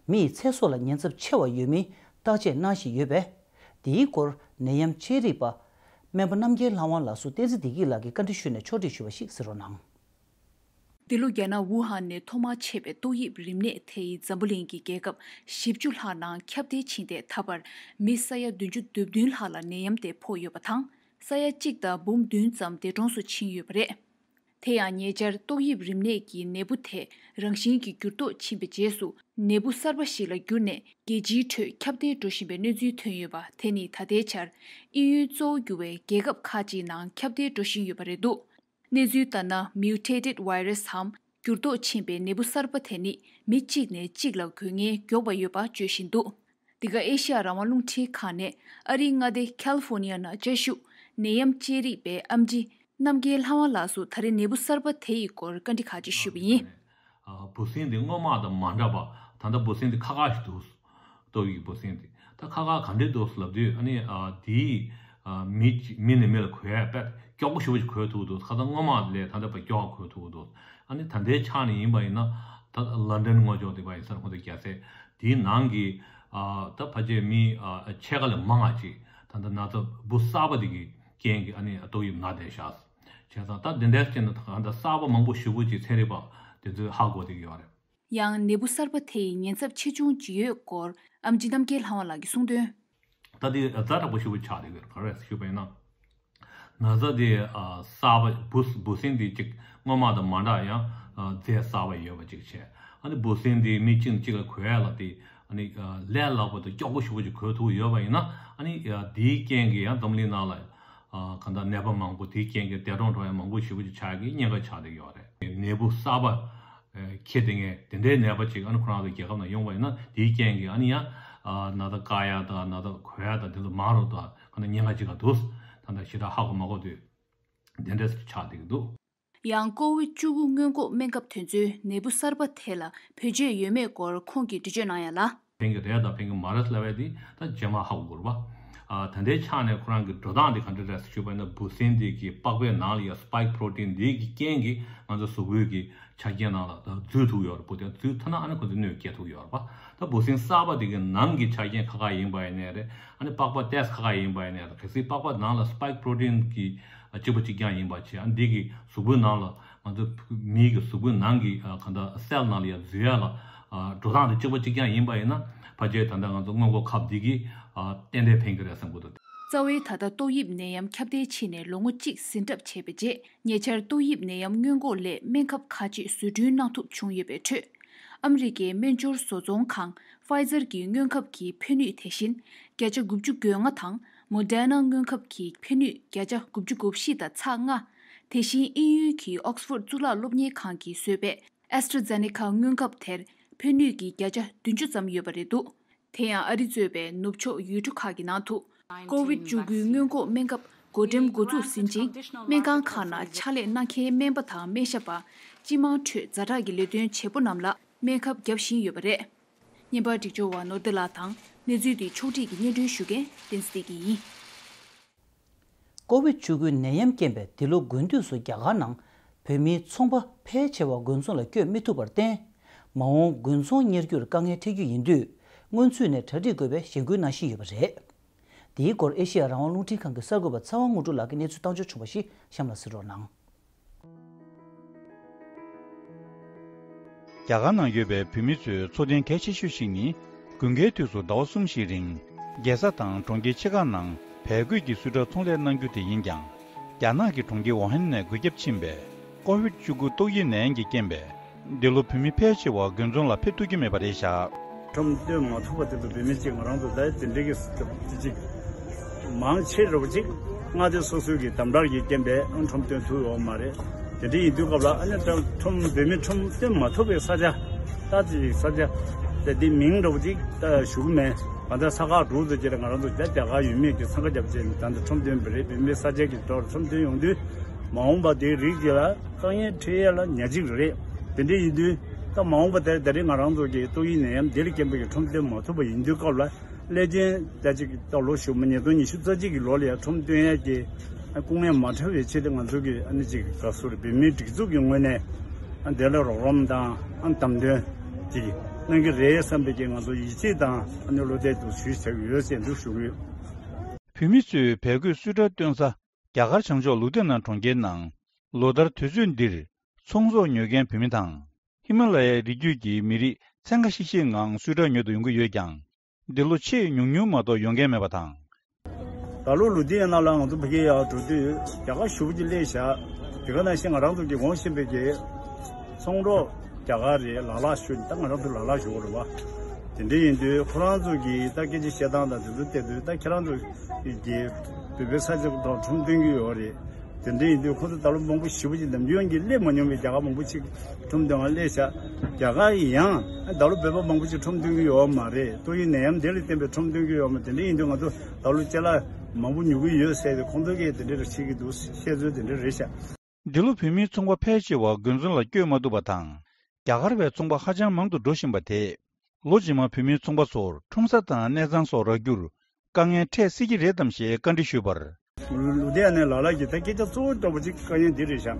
མི་ཡི་ཚེ་སྲོག་ལ་ཉེན་ཚབས་ཆེ་བ་ཡོད་མིན་བརྟག་དཔྱད་གནང་བཞིན་ཡོད་པས། འདིའི་སྐོར་ནད་ཡམས་དཔྱད་རིག་པ་སྨན་པ་རྣམ་རྒྱལ་ལྷ་དབང་ལགས་སུ་བསྟན་འཛིན་བདེ་སྐྱིད་ལགས་ཀྱིས་བཀའ་འདྲི་ཞུས་ནས་ཕྱོགས་སྒྲིག་ཞུས་པ་ཞིག་གསན་རོགས་གནང་། འདི་ལོ་རྒྱ་ནག་ཝུ་ཧན་ནས་ཐོག་མར་མཆེད་པའི་ཏོག་དབྱིབས་རིམས་ནད་དེ་ཡིས་འཛམ་བུ་གླིང་གི་རྒྱལ་ཁབ་བཞི་བཅུ་ལྷག་ནང་ཁྱབ་གདལ་ཕྱིན་ཏེ། ད་བར་མི་ས་ཡ་བདུན་ཅུ་དོན་བདུན་ལྷག་ལ་ནད་ཡམས་དེ་ཕོག་ཡོད་པ་དང་། ས་ཡ་གཅིག་དང་འབུམ་བདུན་ཙམ་འདས་གྲོངས་སུ་ཕྱིན་ཡོད་པ་རེད། དེ་ཡང་ཉེ་ཆར་ཏོག་དབྱིབས་རིམས་ནད་ཀྱི་ནད་འབུ་དེ་རང་བཞིན་གྱིས་འགྱུར་ལྡོག་ཕྱིན་པའི་རྗེས་སུ། ནད་འབུ་གསར་པ་ཞིག་ལ་གྱུར་ནས་རྒྱལ་སྤྱིའི་ཁྲོད་ཁྱབ་གདལ་འགྲོ་བཞིན་པའི་གནས་ཚུལ་ཐོན་ཡོད་པ། དེ་ནི་ད་ལྟའི་ཆར་དབྱིན་ཡུལ་གཙོ་བོ་གྱུར་བའི་རྒྱལ་ཁབ་ཁག་ཅིག་ནང་ཁྱབ་གདལ་འགྲོ་བཞིན་ཡོད་པ་རེད་འདུག། གནས་ཚུལ་ལྟར་ན། མིའུ་ཊེ་ཊེཌ་ཝའི་ར་སིའམ་འགྱུར་ལྡོག་ཕྱིན་པའི་ནད་འབུ་གསར་པ་དེ་ནི་མི་གཅིག་ནས་གཅིག་ལ་འགོས་མཁན་མགྱོགས་པ་ཡོད་པ་བརྗོད་བཞིན་འདུག། འདི་ག་ཨེ་ཤི་ཡ་རང་དབང་རླུང་འཕྲིན་ཁང་ནས་ཨ་རིའི་མངའ་སྡེ་ཁལ་ལི་ཧྥོར་ནི་ཡ་ནང་བཅའ་བཞུགས་ནད་ཡམས་དཔྱད་རིག་པའི་ཨེམ་ཆི་རྣམ་རྒྱལ་ལྷ་དབང་ལགས་སུ་ད་རེས་ནད་འབུ་གསར་པ་དེ་ཡི་སྐོར་བཀའ་འདྲི་ཁག་ཅིག་ཞུས་པ་ཡིན། འབུ་སྲིན་དེ་སྔོན་མ་དང་མ་འདྲ་བ། ད་ལྟ་འབུ་སྲིན་དེ་ཁག་ཁག་ཞིག་འདུག། ཏོག་དབྱིབས་འབུ་སྲིན་དེ་ད་ཁག་ཁག་ག་འདྲས་འདུག་ལབ་དུས། ཨ་ནི་ཨ་དེའི་ཨ་མི་གཅིག་མི་ནས་མི་ལ་འགོས་ཡ་དཔེ་མགྱོགས་པོ་ཞེ་པོ་ཅིག་འགོས་ཐུབ་ཀྱི་འདུག། ཁ་སང་སྔོན་མ་ལས་ད་ལྟ་དཔེ་མགྱོགས་པ་འགོས་ཐུབ་ཀྱི་འདུག། ཨ་ནི་ད་ལྟའི་ཆ་ནས་ཡིན་པ་ཡིན་ན། ད་ལོན་ཌོན་ངོས་ཕྱོགས་དེ་བ་ཡིན་ས་རེད། ཁོང་ཚོ་རྒྱལ་སའི་དེའི་ནང་གི་ཨ་ད་ཕལ་ཆེར་མི་ཨ་ཕྱེད་ཀ་ལས་མང་བ་ཅིག་ད་ལྟ་ན་ཚ་འབུ་གསར་པ་དེ་གི་རྐྱེན་གྱིས་ཨ་ནི་ཏོག་དབྱིབས་ན་བསྡད་ཤག། བྱས་ཙང་ད་དེ་འདྲའི་རྐྱེན་ད་ད་གསར་པ་མང་པོ་ཞེ་པོ་ཅིག་ཚན་རིག་པ་དེ་ཚོས་ཧ་གོ་བསྡད་ཀྱི་ཡོད་རེད། ཡང་ནད་འབུ་གསར་པ་དེ་ཡི་ཉེན་ཚབས་ཆེ་ཆུང་ཇི་ཡོད་སྐོར་ཨེམ་ཆི་རྣམ་རྒྱལ་ལྷ་དབང་ལགས་ཀྱིས་གསུངས་དོན། ད་དེ་ཛ་དྲག་པོ་ཞེ་པོ་ཆགས་བསྡད་ཡོད། ག་རེ་ཞུས་པ་ཡིན་ན། ན་ཚ་དེ་ཨ་གསར་པ་འབུ་འབུ་སྲིན་དེ་གཅིག་སྔོན་མ་དང་མ་འདྲ་ཡང་ཨ་རྫས་གསར་པ་ཡོད་པ་གཅིག་བྱས། ཨ་ནི་འབུ་སྲིན་དེ་མི་གཅིག་ནས་གཅིག་ལ་འགོས་ཡ་ལ་དེ་ཨ་ནི་ཨ་ལས་སླ་པོ་དང་མགྱོགས་པོ་ཞེ་པོ་ཅིག་འགོས་ཐུབ་ཡོད་པ་ཡིན་ན། ཨ་ནི་ཨ་དེའི་རྐྱེན་གྱིས་ཡང་འཛམ་གླིང་ནང་ལ་ཨ་གང་ལྟར་ནད་པ་མང་པོ་དེའི་རྐྱེན་གྱིས་འདས་གྲོངས་འགྲོ་ཡ་མང་པོ་ཞེ་པོ་ཅིག་ཆགས་ཀྱི་ཉེན་ཁ་ཆགས་བསྡད་ཡོད་རེད། ནད་འབུ་གསར་པ་ཨ་ཁྱེར་དེ་ངས་དེ་འདྲའི་ནད་པ་ཅིག་ཨ་ནི་ཁོ་རང་ཚོ་རྒྱལ་ཁབ་ནང་ཡོང་བ་ཡིན་ན། དེའི་རྐྱེན་གྱིས་ཨ་ནི་ཡང་ཨ་ན་ཚ་བཀག་ཡ་དང་ན་ཚ་འགོས་ཡ་དང་དེ་ཚོ་མང་རུ་དང་གང་ལྟར་ཉེན་ཁ་ཅིག་ག་འདུག་ད་ལྟ་ཞེ་དྲག་ཧ་གོ་མ་གོ་དུས། དེ་འདྲས་ཆགས་བསྡད་ཀྱི་འདུག་ཡང་ཀོ་བིད་བཅུ་དགུ་སྔོན་འགོག་སྨན་ཁབ་དེ་ཚོའི་ནད་འབུ་གསར་པ་དེ་ལ་བེད་སྤྱོད་ཡོད་མེད་སྐོར་ཁོང་གིས་འགྲེལ་བརྗོད་གནང་ཡ་ལ། ཕན་གྱི་རེད་དང་ཕན་གྱི་མ་རེད་ལབ་ཡ་དེ་ད་རྗེས་མ་ཧ་གོ་དགོས་རེད་པ། ཨ་ད་ལྟའི་ཆ་ནས་ཁོ་རང་གི་འགྲོ་སྟངས་དེ་ག་འདྲ་རེད་ཟེར་ཞུས་པ་ཡིན་ན། འབུ་སྲིན་དེ་གི་པགས་པའི་ནང་ལ་ཡ་སི་པའིག་པྲོ་ཊིན་དེ་གི་རྐྱེན་གྱིས་ང་ཚོ་གཟུགས་པོའི་གི་ཆ་རྐྱེན་ནང་ལ་ད་འཛུལ་ཐུབ་ཡོད་རེད། འབུ་དེ་འཛུལ་ཐུབ་ན་ཨ་ནི་ཁོ་ཚོ་གནོད་སྐྱེལ་ཐུབ་ཡོད་རེད་པ། ད་འབུ་སྲིན་གསར་པ་དེ་གི་ནང་གི་ཆ་རྐྱེན་ཁག་ཁག་ཡིན་པ་ཡིན་ནའི་རེད། ཨ་ནི་པགས་པ་ཏོག་ཙམ་ཁག་ཁག་ཡིན་པ་ཡིན་ནའི་རེད། གལ་སྲིད་པགས་པ་ནང་ལ་སི་པའིག་པྲོ་ཊིན་གི་གཅིག་པ་གཅིག་རྐྱང་ཡིན་པ་བྱས། ཨ་ནི་འདི་གི་གཟུགས་པོའི་ནང་ལ་ང་ཚོ་མིའི་གི་གཟུགས་པོའི་ནང་གི་ཨ་གང་ལྟར་སེལ་ནང་ལ་ཡ་འཛུལ་ཡ་ལ་ཨ་འགྲོ་སྟངས་དེ་གཅིག་པ་གཅིག་རྐྱང་ཡིན་པ་ཡིན་ན། ཕལ་ཆེར་ད་ལྟ་ང་ཚོ་སྔོན་འགོག་ཁབ་འདི་གིས་ཨ་ཏན་ཏན་ཕན་གྱི་རེད་བསམ་གྱི་འདུག་རྩ་བའི་ད་ལྟ་ཏོག་དབྱིབས་ནད་ཡམས་ཁྱབ་གདལ་ཕྱིན་ནས་ལོ་ངོ་གཅིག་ཟིན་གྲབས་བྱས་པའི་རྗེས། ཉེ་ཆར་ཏོག་དབྱིབས་ནད་ཡམས་སྔོན་འགོག་སླད་སྨན་ཁབ་ཁག་ཅིག་བཟོ་སྐྲུན་གནང་ཐུབ་བྱུང་ཡོད་པའི་ཁྲོད། ཨ་མི་རི་ཀའི་སྨན་སྦྱོར་བཟོ་ཚོང་ཁང་Pfizer གྱི་སྔོན་ཁབ་ཀྱི་ཕན་ནུས་དེ་བཞིན་བརྒྱ་ཆ་དགུ་བཅུ་གོ་ལྔ་དང་Moderna སྔོན་ཁབ་ཀྱི་ཕན་ནུས་བརྒྱ་ཆ་དགུ་བཅུ་གོ་བཞི་དང་ཚེག་ལྔ། དེ་བཞིན་དབྱིན་ཡུལ་གྱི་Oxford གཙུག་ལག་སློབ་གཉེར་ཁང་གིས་བཟོས་པའི་AstraZeneca སྔོན་ཁབ་དེར་ཕན་ནུས་ཀྱི་བརྒྱ་ཆ་བདུན་ཅུ་ཙམ་ཡོད་པ་རེད་འདུག་དེ་ཡང་ཨ་རི་གཙོས་པའི་ནུབ་ཕྱོགས་ཡུལ་གྲུ་ཁག་གི་ནང་དུ་ཀོ་བིད་བཅུ་དགུའི་སྔོན་འགོག་སྨན་ཁབ་བགོ་འགྲེམས་འགོ་འཛུགས་ཟིན་ཅིང་། སྨན་ཁང་ཁག་ནང་ཕྱག་ལས་གནང་མཁན་སྨན་པ་དང་སྨན་ཞབས་པ། སྤྱི་དམངས་ཁྲོད་ཛ་དྲག་གི་ལས་དོན་བྱེད་པོ་རྣམས་ལ་སྨན་ཁབ་བརྒྱབ་བཞིན་ཡོད་པ་རེད། བརྙན་པར་སྒྲིག་སྦྱོར་བ་ནོར་བདེ་ལགས་དང་། གནས་ཚུལ་འདི་ཕྱོགས་སྒྲིག་གིས་སྙན་སྒྲོན་ཞུ་མཁན་བསྟན་འཛིན་བདེ་སྐྱིད་ཡིན། ཀོ་བིད་བཅུ་དགུ་ནད་ཡམས་རྐྱེན་པས་འདི་ལོ་དགུན་དུས་སུ་རྒྱ་གར་ནང་བོད་མིའི་ཚོང་པ་ཕལ་ཆེ་བ་དགུན་ཚོང་ལ་བསྐྱོད་མི་ཐུབ་པར་བརྟེན། མ་འོངས་དགུན་ཚོང་གཉེར་རྒྱུར་དཀའ་ངལ་འཕྲད་རྒྱུ་ཡིན་དུས། སྔོན་ཚུད་ནས་གྲ་སྒྲིག་དགོས་པའི་ཞེན་སྐུལ་གནང་བཞིན་ཡོད་པ་རེད། འདིའི་སྐོར་ཨེ་ཤེ་ཡ་རང་དབང་རླུང་འཕྲིན་ཁང་གི་གསར་འགོད་པ་ཚེ་དབང་དངོས་གྲུབ་ལགས་ཀྱིས་གནས་ཚུལ་བཏང་འབྱོར་བྱུང་བ་ཞིག་གཤམ་ལ་གཟིགས་རོགས་གནང་། རྒྱ་གར་ནང་ཡོད་པའི་བོད་མི་ཚོའི་འཚོ་རྟེན་གལ་ཆེ་ཤོས་ཤིག་ནི། དགུན་ཁའི་དུས་སུ་ཟླ་བ་གསུམ་ཞིག་རིང་རྒྱལ་ས་དང་གྲོང་ཁྱེར་ཆེ་ཁག་ནང་བལ་གོས་ཀྱི་སུས་ཊར་ཚོང་ལས་གནང་རྒྱུ་དེ་ཡིན་ཀྱང་། རྒྱ་ནག་གི་གྲོང་ཁྱེར་ཝུ་ཧན་ནས་འགོས་ཁྱབ་ཕྱིན་པའི་ཀོ་བིད་བཅུ་དགུ་ཏོག་དབྱིབས་ནད་ཡམས་ཀྱི་རྐྱེན་པས། འདི་ལོ་བོད་མི་ཕལ་ཆེ་བ་དགུན་ཚོང་ལ་ཕེབས་ཐུབ་ཀྱི་མེད་པ་རེད་བཞག་ཁྲོམ་སྟོན་མ་ཐུབ་པ་དེ་ཚོ་བོད་མི་གཅིག་ང་རང་ཚོ་ད་དེ་འདྲའི་གི་སྐབས་དེ་གཅིག་མང་ཆེ་རུ་གཅིག་མངའ་སྡེ་སོ་སོའི་གི་དམ་དྲག་གི་རྐྱེན་པས་ཁྲོམ་སྟོན་ཐུབ་ཡོད་མ་རེད། དེ་འདྲ་ཡིན་དུས་སྐབས་ལ་ཨ་ནི་ད་ཁྲོམ་བོད་མི་ཁྲོམ་སྟོན་མ་ཐུབ་པའི་ས་ཆ་ད་ཅིག་ས་ཆ་དེ་འདི་མིང་རུ་གཅིག་ད་ཞུ་གི་མེད། གང་ལྟར་ས་ཁག་དྲུག་ཏུ་སྐྱེས་ཏེ་ང་རང་ཚོ་རྒྱ་རྒྱ་གར་ཡུལ་མི་གི་འཚང་ཁ་རྒྱབ་བྱས་ནས་ད་ལྟ་ཁྲོམ་སྟོན་པ་རེད། བོད་མི་ས་ཆ་གི་ཐོག་ཁྲོམ་སྟོན་ཡོང་དུས་མ་འོངས་པ་དེའི་རིགས་ཀྱི་ལ་དཀའ་ངལ་འཕྲད་ཡས་ལ་ཉག་གཅིག་རེད། དེ་འདྲ་ཡིན་དུས་ད་མ་འོངས་པ་དེར་ད་རེས་ང་རང་ཚོ་གི་ཏོག་དབྱིབས་ནད་ཡམས་འདི་ལ་རྐྱེན་པས་ཀྱི་ཁྲོམ་སྟོན་མ་ཐུབ་པ་ཡིན་དུས་སྐབས་ལ་ཀླད་ཆེན་ད་ཅིག་ད་ལོ་གཞུག་མ་ཉིས་སྟོང་ཉི་ཤུ་རྩ་གཅིག་གི་ལོ་ལ་ཡང་ཁྲོམ་སྟོན་ཡས་ཀྱི་སྐུ་ངལ་མ་འཕྲད་པའི་ཆེད་དུ་ང་ཚོ་གི་ཨ་ནི་ཅིག་དགའ་བསུ་རེད། བོད་མིའི་སྒྲིག་འཛུགས་ཀྱི་ངོས་ནས་ཨ་འདི་ལ་རོགས་རམ་དང་ཨ་བདམས་ཐོན་ཅིག་གནང་གི་རེད་བསམ་པའི་ཀྱི་ང་ཚོ་ཡིད་ཆེས་དང་ཨ་ནི་བློ་གཏད་དུ་ཞུས་བྱ་གི་ཡོད་ཅེས་འདུག་ཞུ་གི་ཡོད། བོད་མི་ཚོས་བལ་གོས་སུས་ཊར་སྟོན་ས་རྒྱ་གར་བྱང་ཕྱོགས་ལུ་དྷི་ན་གྲོང་ཁྱེར་ནང་ལོ་ལྟར་དུས་ཚོད་འདིར་ཚོང་ཟོག་ཉོ་མཁན་བོད་མི་དང་། ཧི་མ་ལ་ཡའི་རི་རྒྱུད་ཀྱི་མི་རིགས་ཚན་ཁ་ཤིག་ཤིག་ངང་སུས་ཊར་ཉོ་དུ་ཡོང་གི་ཡོད་ཀྱང་། འདི་ལོ་ཆེས་ཉུང་ཉུང་མ་གཏོགས་ཡོང་མཁན་མེད་པ་དང་། ད་ལོ་ལུ་དྷི་ཡ་ན་ལ་ང་ཚོ་ཕ་གིར་ཡར་འགྲོ་དུས་རྒྱ་གར་ཞེ་པོ་ཅིག་སླེབས་བཞག་དེ་ག་ནང་བཞིན་ང་རང་ཚོ་གི་ངོ་ཤེས་པའི་གི་ཚོང་གྲོགས་རྒྱ་གར་རེད། ལ་ལ་ཞུ་ད་ང་རང་ཚོ་ལ་ལ་ཞུ་དགོས་རེད་བ། དེ་འདྲ་ཡིན་དུས་ཁོ་རང་ཚོ་གི་ད་སྐད་ཆ་བཤད་སྟངས་དང་དེ་ཚོ་བལྟས་དུས་ད་ཁྱེད་རང་ཚོ་གི་བོད་པའི་ས་ཆ་དང་ཁྲོམ་སྟོན་གྱི་ཡོད་རེད། དེ་འདྲ་ཡིན་དུས་ཁོ་ཚོ་ད་ལོ་མང་པོ་ཞེ་པོ་ཅིག་ནམ་རྒྱུན་གྱི་སླེབས་མ་མྱོང་བའི་རྒྱ་གར་མང་པོ་ཅིག་ཁྲོམ་སྟོན་པར་སླེབས་ཤག་རྒྱ་གར་ཡིན་ཡང་ད་ལོ་བོད་པ་མང་པོ་ཅིག་ཁྲོམ་སྟོན་གྱི་ཡོད་མ་རེད། ཏོག་དབྱིབས་ནད་ཡམས་དེ་ལ་བརྟེན་པའི་ཁྲོམ་སྟོན་གྱི་ཡོད་མ། དེ་འདྲ་ཡིན་དུས་ང་ཚོ་ད་ལོ་ཅ་ལག་མང་པོ་ཉོ་གི་ཡོད་ཟེར་ཏེ་ཁོང་ཚོ་གིས་དེ་འདྲ་རེ་བྱེད་ཀྱི་འདུག་བཤད་ཚུལ་དེ་འདྲ་རེད་ཤག་འདི་ལོ་བོད་མིའི་ཚོང་པ་ཕལ་ཆེ་བ་དགུན་ཚོང་ལ་བསྐྱོད་མ་ཐུབ་པ་དང་། རྒྱ་གར་བའི་ཚོང་པ་ཧ་ཅང་མང་དུ་འགྲོ་བཞིན་པ་དེས། ལོ་རྗེས་མ་བོད་མིའི་ཚོང་པ་ཚོར་ཁྲོམ་ས་དང་གནས་ཚང་སོགས་རག་རྒྱུར་དཀའ་ངལ་འཕྲད་སྲིད་ཀྱི་རེད་དམ་ཞེས་བཀའ་འདྲི་ཞུས་པར། ལུ་དྷི་ཡ་ནའི་ལ་ལ་གིས་ད་སྐད་ཆ་གཙོ་བོ་འདྲ་པོ་ཅིག་དཀའ་ངལ་འདི་རེད་ཤག་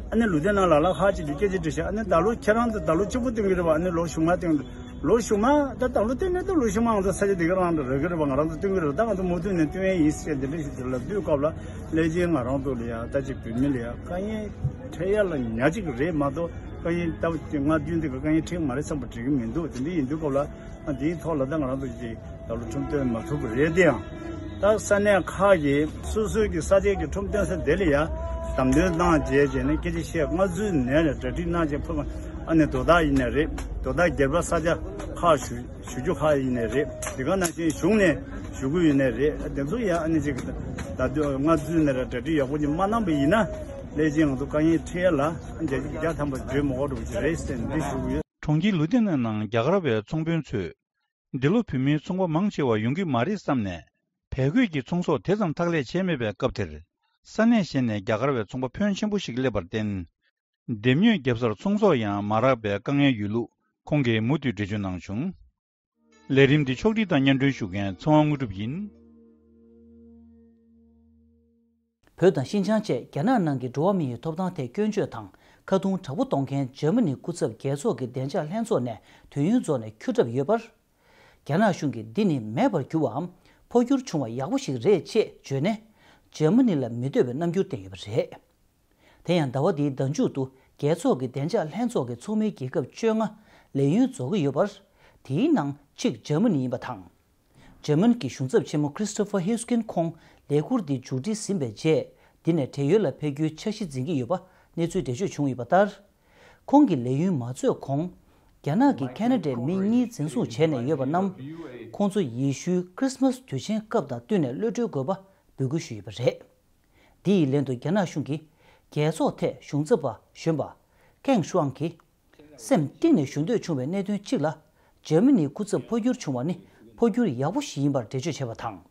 ཨ་ནི་ལུ་དྷི་ཡ་ན་ལ་ལ་ཁག་ཅིག་གིས་སྐད་ཆ་དྲིས་ཤག་ཨ་ནི་ད་ལོ་ཁྱེད་རང་ཚོ་ད་ལོ་གཅིག་པུ་སྟོན་གྱི་རེད་བ། ཨ་ནི་ལོ་གཞུག་མ་སྟོན། ལོ་གཞུག་མ་ད་ད་ལོ་སྟོན་ན་ད་ལོ་གཞུག་མ་ང་ཚོ་ས་ཆ་འདི་ག་རང་འདྲ་རག་གི་རེད་བ། ང་རང་ཚོ་སྟོན་གྱི་རེད། ད་ང་ཚོ་མུ་མཐུད་ནས་སྟོན་ཡ་ཡིན་ཟེར་འདི་འདྲ་ཞིག་ལབ་དུས་སྐབས་ལ་ཀླད་ཆེན་ང་རང་ཚོ་ལ་ཡ་ད་ཅིག་བོད་མི་ལ་ཡ་དཀའ་ངལ་འཕྲད་ཡ་ལ་ཉག་གཅིག་རེད་མ་གཏོགས། དཀའ་ངལ་ལྟ་བུ་དེ་ང་བསྟུན་དེ་ག་དཀའ་ངལ་འཕྲད་མ་རེད་བསམ་པ་འགྲིག་གི་མི་འདུག་དེ་འདྲ་ཡིན་དུས་སྐབས་ལ་ཨ་འདིའི་ཐོག་ལ་ད་ང་རང་ཚོ་ཅིག་ད་ལོ་ཁྲོམ་སྟོན་མ་ཐུབ་པ་རེད་དེ་ཡང་། ད་ས་གནས་ཁག་གིས་སོ་སོའི་གི་ས་ཆའི་གི་ཁྲོམ་སྟོན་ས་དེ་ལ་ཡ་བདམས་ཐོན་གནང་བྱས་བྱས་ནས་སྐད་ཆ་བཤད་སྔ་ཚུད་ནས་ལ་གྲ་སྒྲིག་གནང་བྱས་ཕུལ་བ་ཨ་ནི་དོ་བདག་ཡིན་ནའི་རེད། དོ་བདག་སྒེར་པ་ས་ཆ་ཁག་ཞུ་ཞུ་རྒྱུ་ཁག་ཡིན་ནའི་རེད། དེ་ག་ནང་བཞིན་གཞུང་ནས་ཞུ་གི་ཡོད་ནའི་རེད། དེ་ཚོ་ཡ་ཨ་ནི་ཅིག་ད་དུང་སྔ་ཚུད་ནས་ལ་གྲ་སྒྲིག་ཡག་པོ་ཅིག་མ་གནང་པ་ཡིན་ན་ལས་བྱེད་ང་ཚོ་དཀའ་ངལ་འཕྲད་ཡ་ལ་ཨ་བརྒྱ་ཆ་བརྒྱ་ཐམ་པ་བརྗོད་མི་དགོས་འགྲོ་གི་རེད་ཟེར་ནས་འདི་ཞུ་གི་ཡོད། གྲོང་ཁྱེར་ལུ་ཏེ་ནན་ནང་རྒྱ་གར་བའི་ཚོང་དཔོན་ཚོས། འདི་ལོ་བོད་མིའི་ཚོང་པ་མང་ཆེ་བ་ཡོང་གི་མ་རེད་བསམ་ནས། བལ་གོས་ཀྱི་ཚོང་ཟོག་དེ་ཙམ་འཐག་ལས་བྱས་མེད་པའི་སྐབས་དེར། ས་གནས་གཞན་ནས་རྒྱ་གར་བའི་ཚོང་པ་ཕོན་ཆེན་པོ་ཞིག་སླེབས་པར་བརྟེན། འདེམས་ཉོས་བརྒྱབ་སར་ཚོང་ཟོག་ཡང་མ་རག་པའི་དཀའ་ངལ་ཡོད་ལུགས་ཁོང་གིས་མུ་མཐུད་འགྲེལ་བརྗོད་གནང་བྱུང་། ལས་རིམ་འདི་ཕྱོགས་སྒྲིག་དང་སྙན་སྒྲོན་ཞུ་མཁན་ཚེ་དབང་དངོས་གྲུབ་ཡིན། བོད་དང་ཤིན་ཅང་བཅས་རྒྱ་ནག་ནང་གི་འགྲོ་བ་མི་ཡི་ཐོབ་ཐང་ཐད་སྐྱོན་བརྗོད་དང་ཁ་རྡུང་དྲག་པོ་གཏོང་མཁན་འཇར་མ་ནིའི་སྐུ་ཚབ་རྒྱལ་ཚོགས་ཀྱི་བདེ་འཇགས་ལྷན་ཚོགས་ནས་དུས་ཡུན་རྫོགས་ནས་འཁྱོལ་གྲབས་ཡོད་པར། རྒྱ་ནག་གཞུང་གིས་འདི་ནི་མེད་པར་གྱུར་བའམ་འཕོ་འགྱུར་བྱུང་བ་ཡག་པོ་ཞིག་རེད་ཅེས་བརྗོད་ནས། འཇར་མ་ནི་ལ་མི་འདོད་པའི་རྣམ་འགྱུར་བསྟན་ཡོད་པ་རེད། དེ་ཡང་ཟླ་བ་འདིའི་ཟླ་མཇུག་ཏུ་རྒྱལ་ཚོགས་ཀྱི་བདེ་འཇགས་ལྷན་ཚོགས་ཀྱི་ཚོགས་མིའི་རྒྱལ་ཁབ་བཅོ་ལྔ་ལས་ཡུན་རྫོགས་ཀྱི་ཡོད་པར། དེའི་ནང་གཅིག་འཇར་མ་ནི་ཡིན་པ་དང་། འཇར་མན་གྱི་གཞུང་ཚབ་ཆེན་མོ་Christopher Hisgen ཁོང་ལས་ཁུར་འདི་མཇུག་སྒྲིལ་ཟིན་པའི་རྗེས། འདི་ནས་བགྲེས་ཡོལ་ལ་ཕེབས་རྒྱུའི་འཆར་གཞི་འཛིན་གྱི་ཡོད་པ་གནས་ཚུལ་འགྲེལ་བརྗོད་བྱུང་ཡོད་པ་ལྟར། ཁོང་གི་ལས་ཡུན་མ་རྫོགས་གོང་། རྒྱ་ནག་གིས་ཁ་ན་ཌའི་མི་གཉིས་འཛིན་བཟུང་བྱས་ནས་ཡོད་པ་རྣམས། ཁོང་ཚོ་ཡེ་ཤུའི་Christmas དུས་ཆེན་སྐབས་དང་བསྟུན་ནས་གློད་གྲོལ་དགོས་པ་འབོད་སྐུལ་ཞུས་ཡོད་པ་རེད། འདི་ཡི་ལན་དུ་རྒྱ་ནག་གཞུང་གིས་རྒྱལ་ཚོགས་ཐད་གཞུང་ཚབ་པ་གཞོན་པ་ཀེང་ཧྲུའང་གིས། སེམས་གཏིང་ནས་ཞུ་འདོད་བྱུང་བའི་གནད་དོན་གཅིག་ལ། འཇར་མ་ནིའི་སྐུ་ཚབ་འཕོ་འགྱུར་བྱུང་བ་ནི་འཕོ་འགྱུར་ཡག་པོ་ཞིག་ཡིན་པར་འགྲེལ་བརྗོད་བྱས་པ་དང་།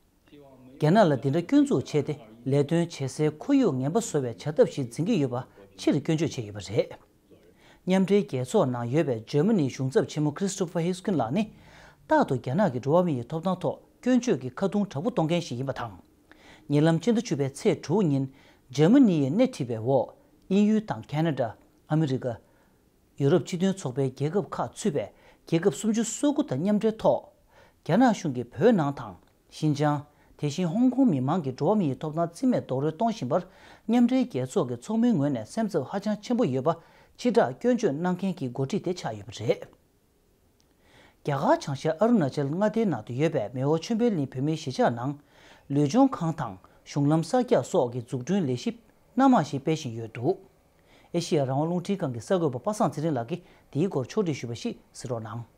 རྒྱ་ནག་ལ་འདི་འདྲ་སྐྱོན་འཛུགས་བྱས་ཏེ་ལས་དོན་བྱེད་སའི་ཁོར་ཡུག་ངན་པ་བཟོ་བའི་བྱ་ཐབས་ཤིག་འཛིན་གྱི་ཡོད་པ་ཕྱིར་སྐྱོན་བརྗོད་བྱས་ཡོད་པ་རེད། མཉམ་འབྲེལ་རྒྱལ་ཚོགས་ནང་ཡོད་པའི་འཇར་མ་ནིའི་གཞུང་ཚབ་ཆེན་མོ་Christopher Hisgen ལགས་ནི། རྟག་ཏུ་རྒྱ་ནག་གི་འགྲོ་བ་མི་ཡི་ཐོབ་ཐང་ཐོག་སྐྱོན་བརྗོད་ཀྱི་ཁ་རྡུང་དྲག་པོ་གཏོང་མཁན་ཞིག་ཡིན་པ་དང་། ཉེ་ལམ་སྤྱི་ཟླ་བཅུ་པའི་ཚེས་དྲུག་ཉིན། འཇར་མ་ནི་ཡིས་སྣེ་ཁྲིད་པའི་འོག་དབྱིན་ཡུལ་དང་ཁ་ན་ཌ། ཨ་མི་རི་ཀ། ཡུ་རོབ་སྤྱི་མཐུན་ཚོགས་པའི་རྒྱལ་ཁབ་ཁག་ཚུད་པའི་རྒྱལ་ཁབ་སུམ་ཅུ་སོ་དགུ་དང་མཉམ་འབྲེལ་ཐོག་རྒྱ་ནག་གཞུང་གིས་བོད་ནང་དང་ཤིན་ཅང་། དེ་བཞིན་ཧོང་ཀོང་མི་མང་གི་འགྲོ་བ་མིའི་ཐོབ་ཐང་རྩིས་མེད་རྡོག་རོལ་གཏོང་བཞིན་པར་མཉམ་འབྲེལ་རྒྱལ་ཚོགས་ཀྱི་ཚོགས་མིའི་ངོས་ནས་སེམས་འཚབ་ཧ་ཅང་ཆེན་པོ་ཡོད་པ་ཕྱིར་བསྒྲགས་སྐྱོན་བརྗོད་གནང་མཁན་གྱི་འགོ་ཁྲིད་དེ་ཆགས་ཡོད་པ་རེད། རྒྱ་གར་བྱང་ཤར་ཨ་རུ་ན་ཅལ་མངའ་སྡེའི་ནང་དུ་ཡོད་པའི་མེའོ་ཆོས་འཕེལ་གླིང་བོད་མིའི་གཞིས་ཆགས་ནང་ལུས་སྦྱོང་ཁང་དང་གཞུང་ལམ་གསར་རྒྱག་སོགས་ཀྱི་འཛུགས་སྐྲུན་ལས་གཞི་སྣ་མང་ཞིག་སྤེལ་བཞིན་ཡོད་འདུག་ཨེ་ཤེ་ཡ་རང་དབང་རླུང་འཕྲིན་ཁང་གི་གསར་འགོད་པ་པ་སངས་ཚེ་རིང་ལགས་ཀྱིས་འདིའི་སྐོར་ཕྱོགས་བསྒྲིགས་ཞུས་པ་ཞིག་གཟིགས་རོགས་གནང་།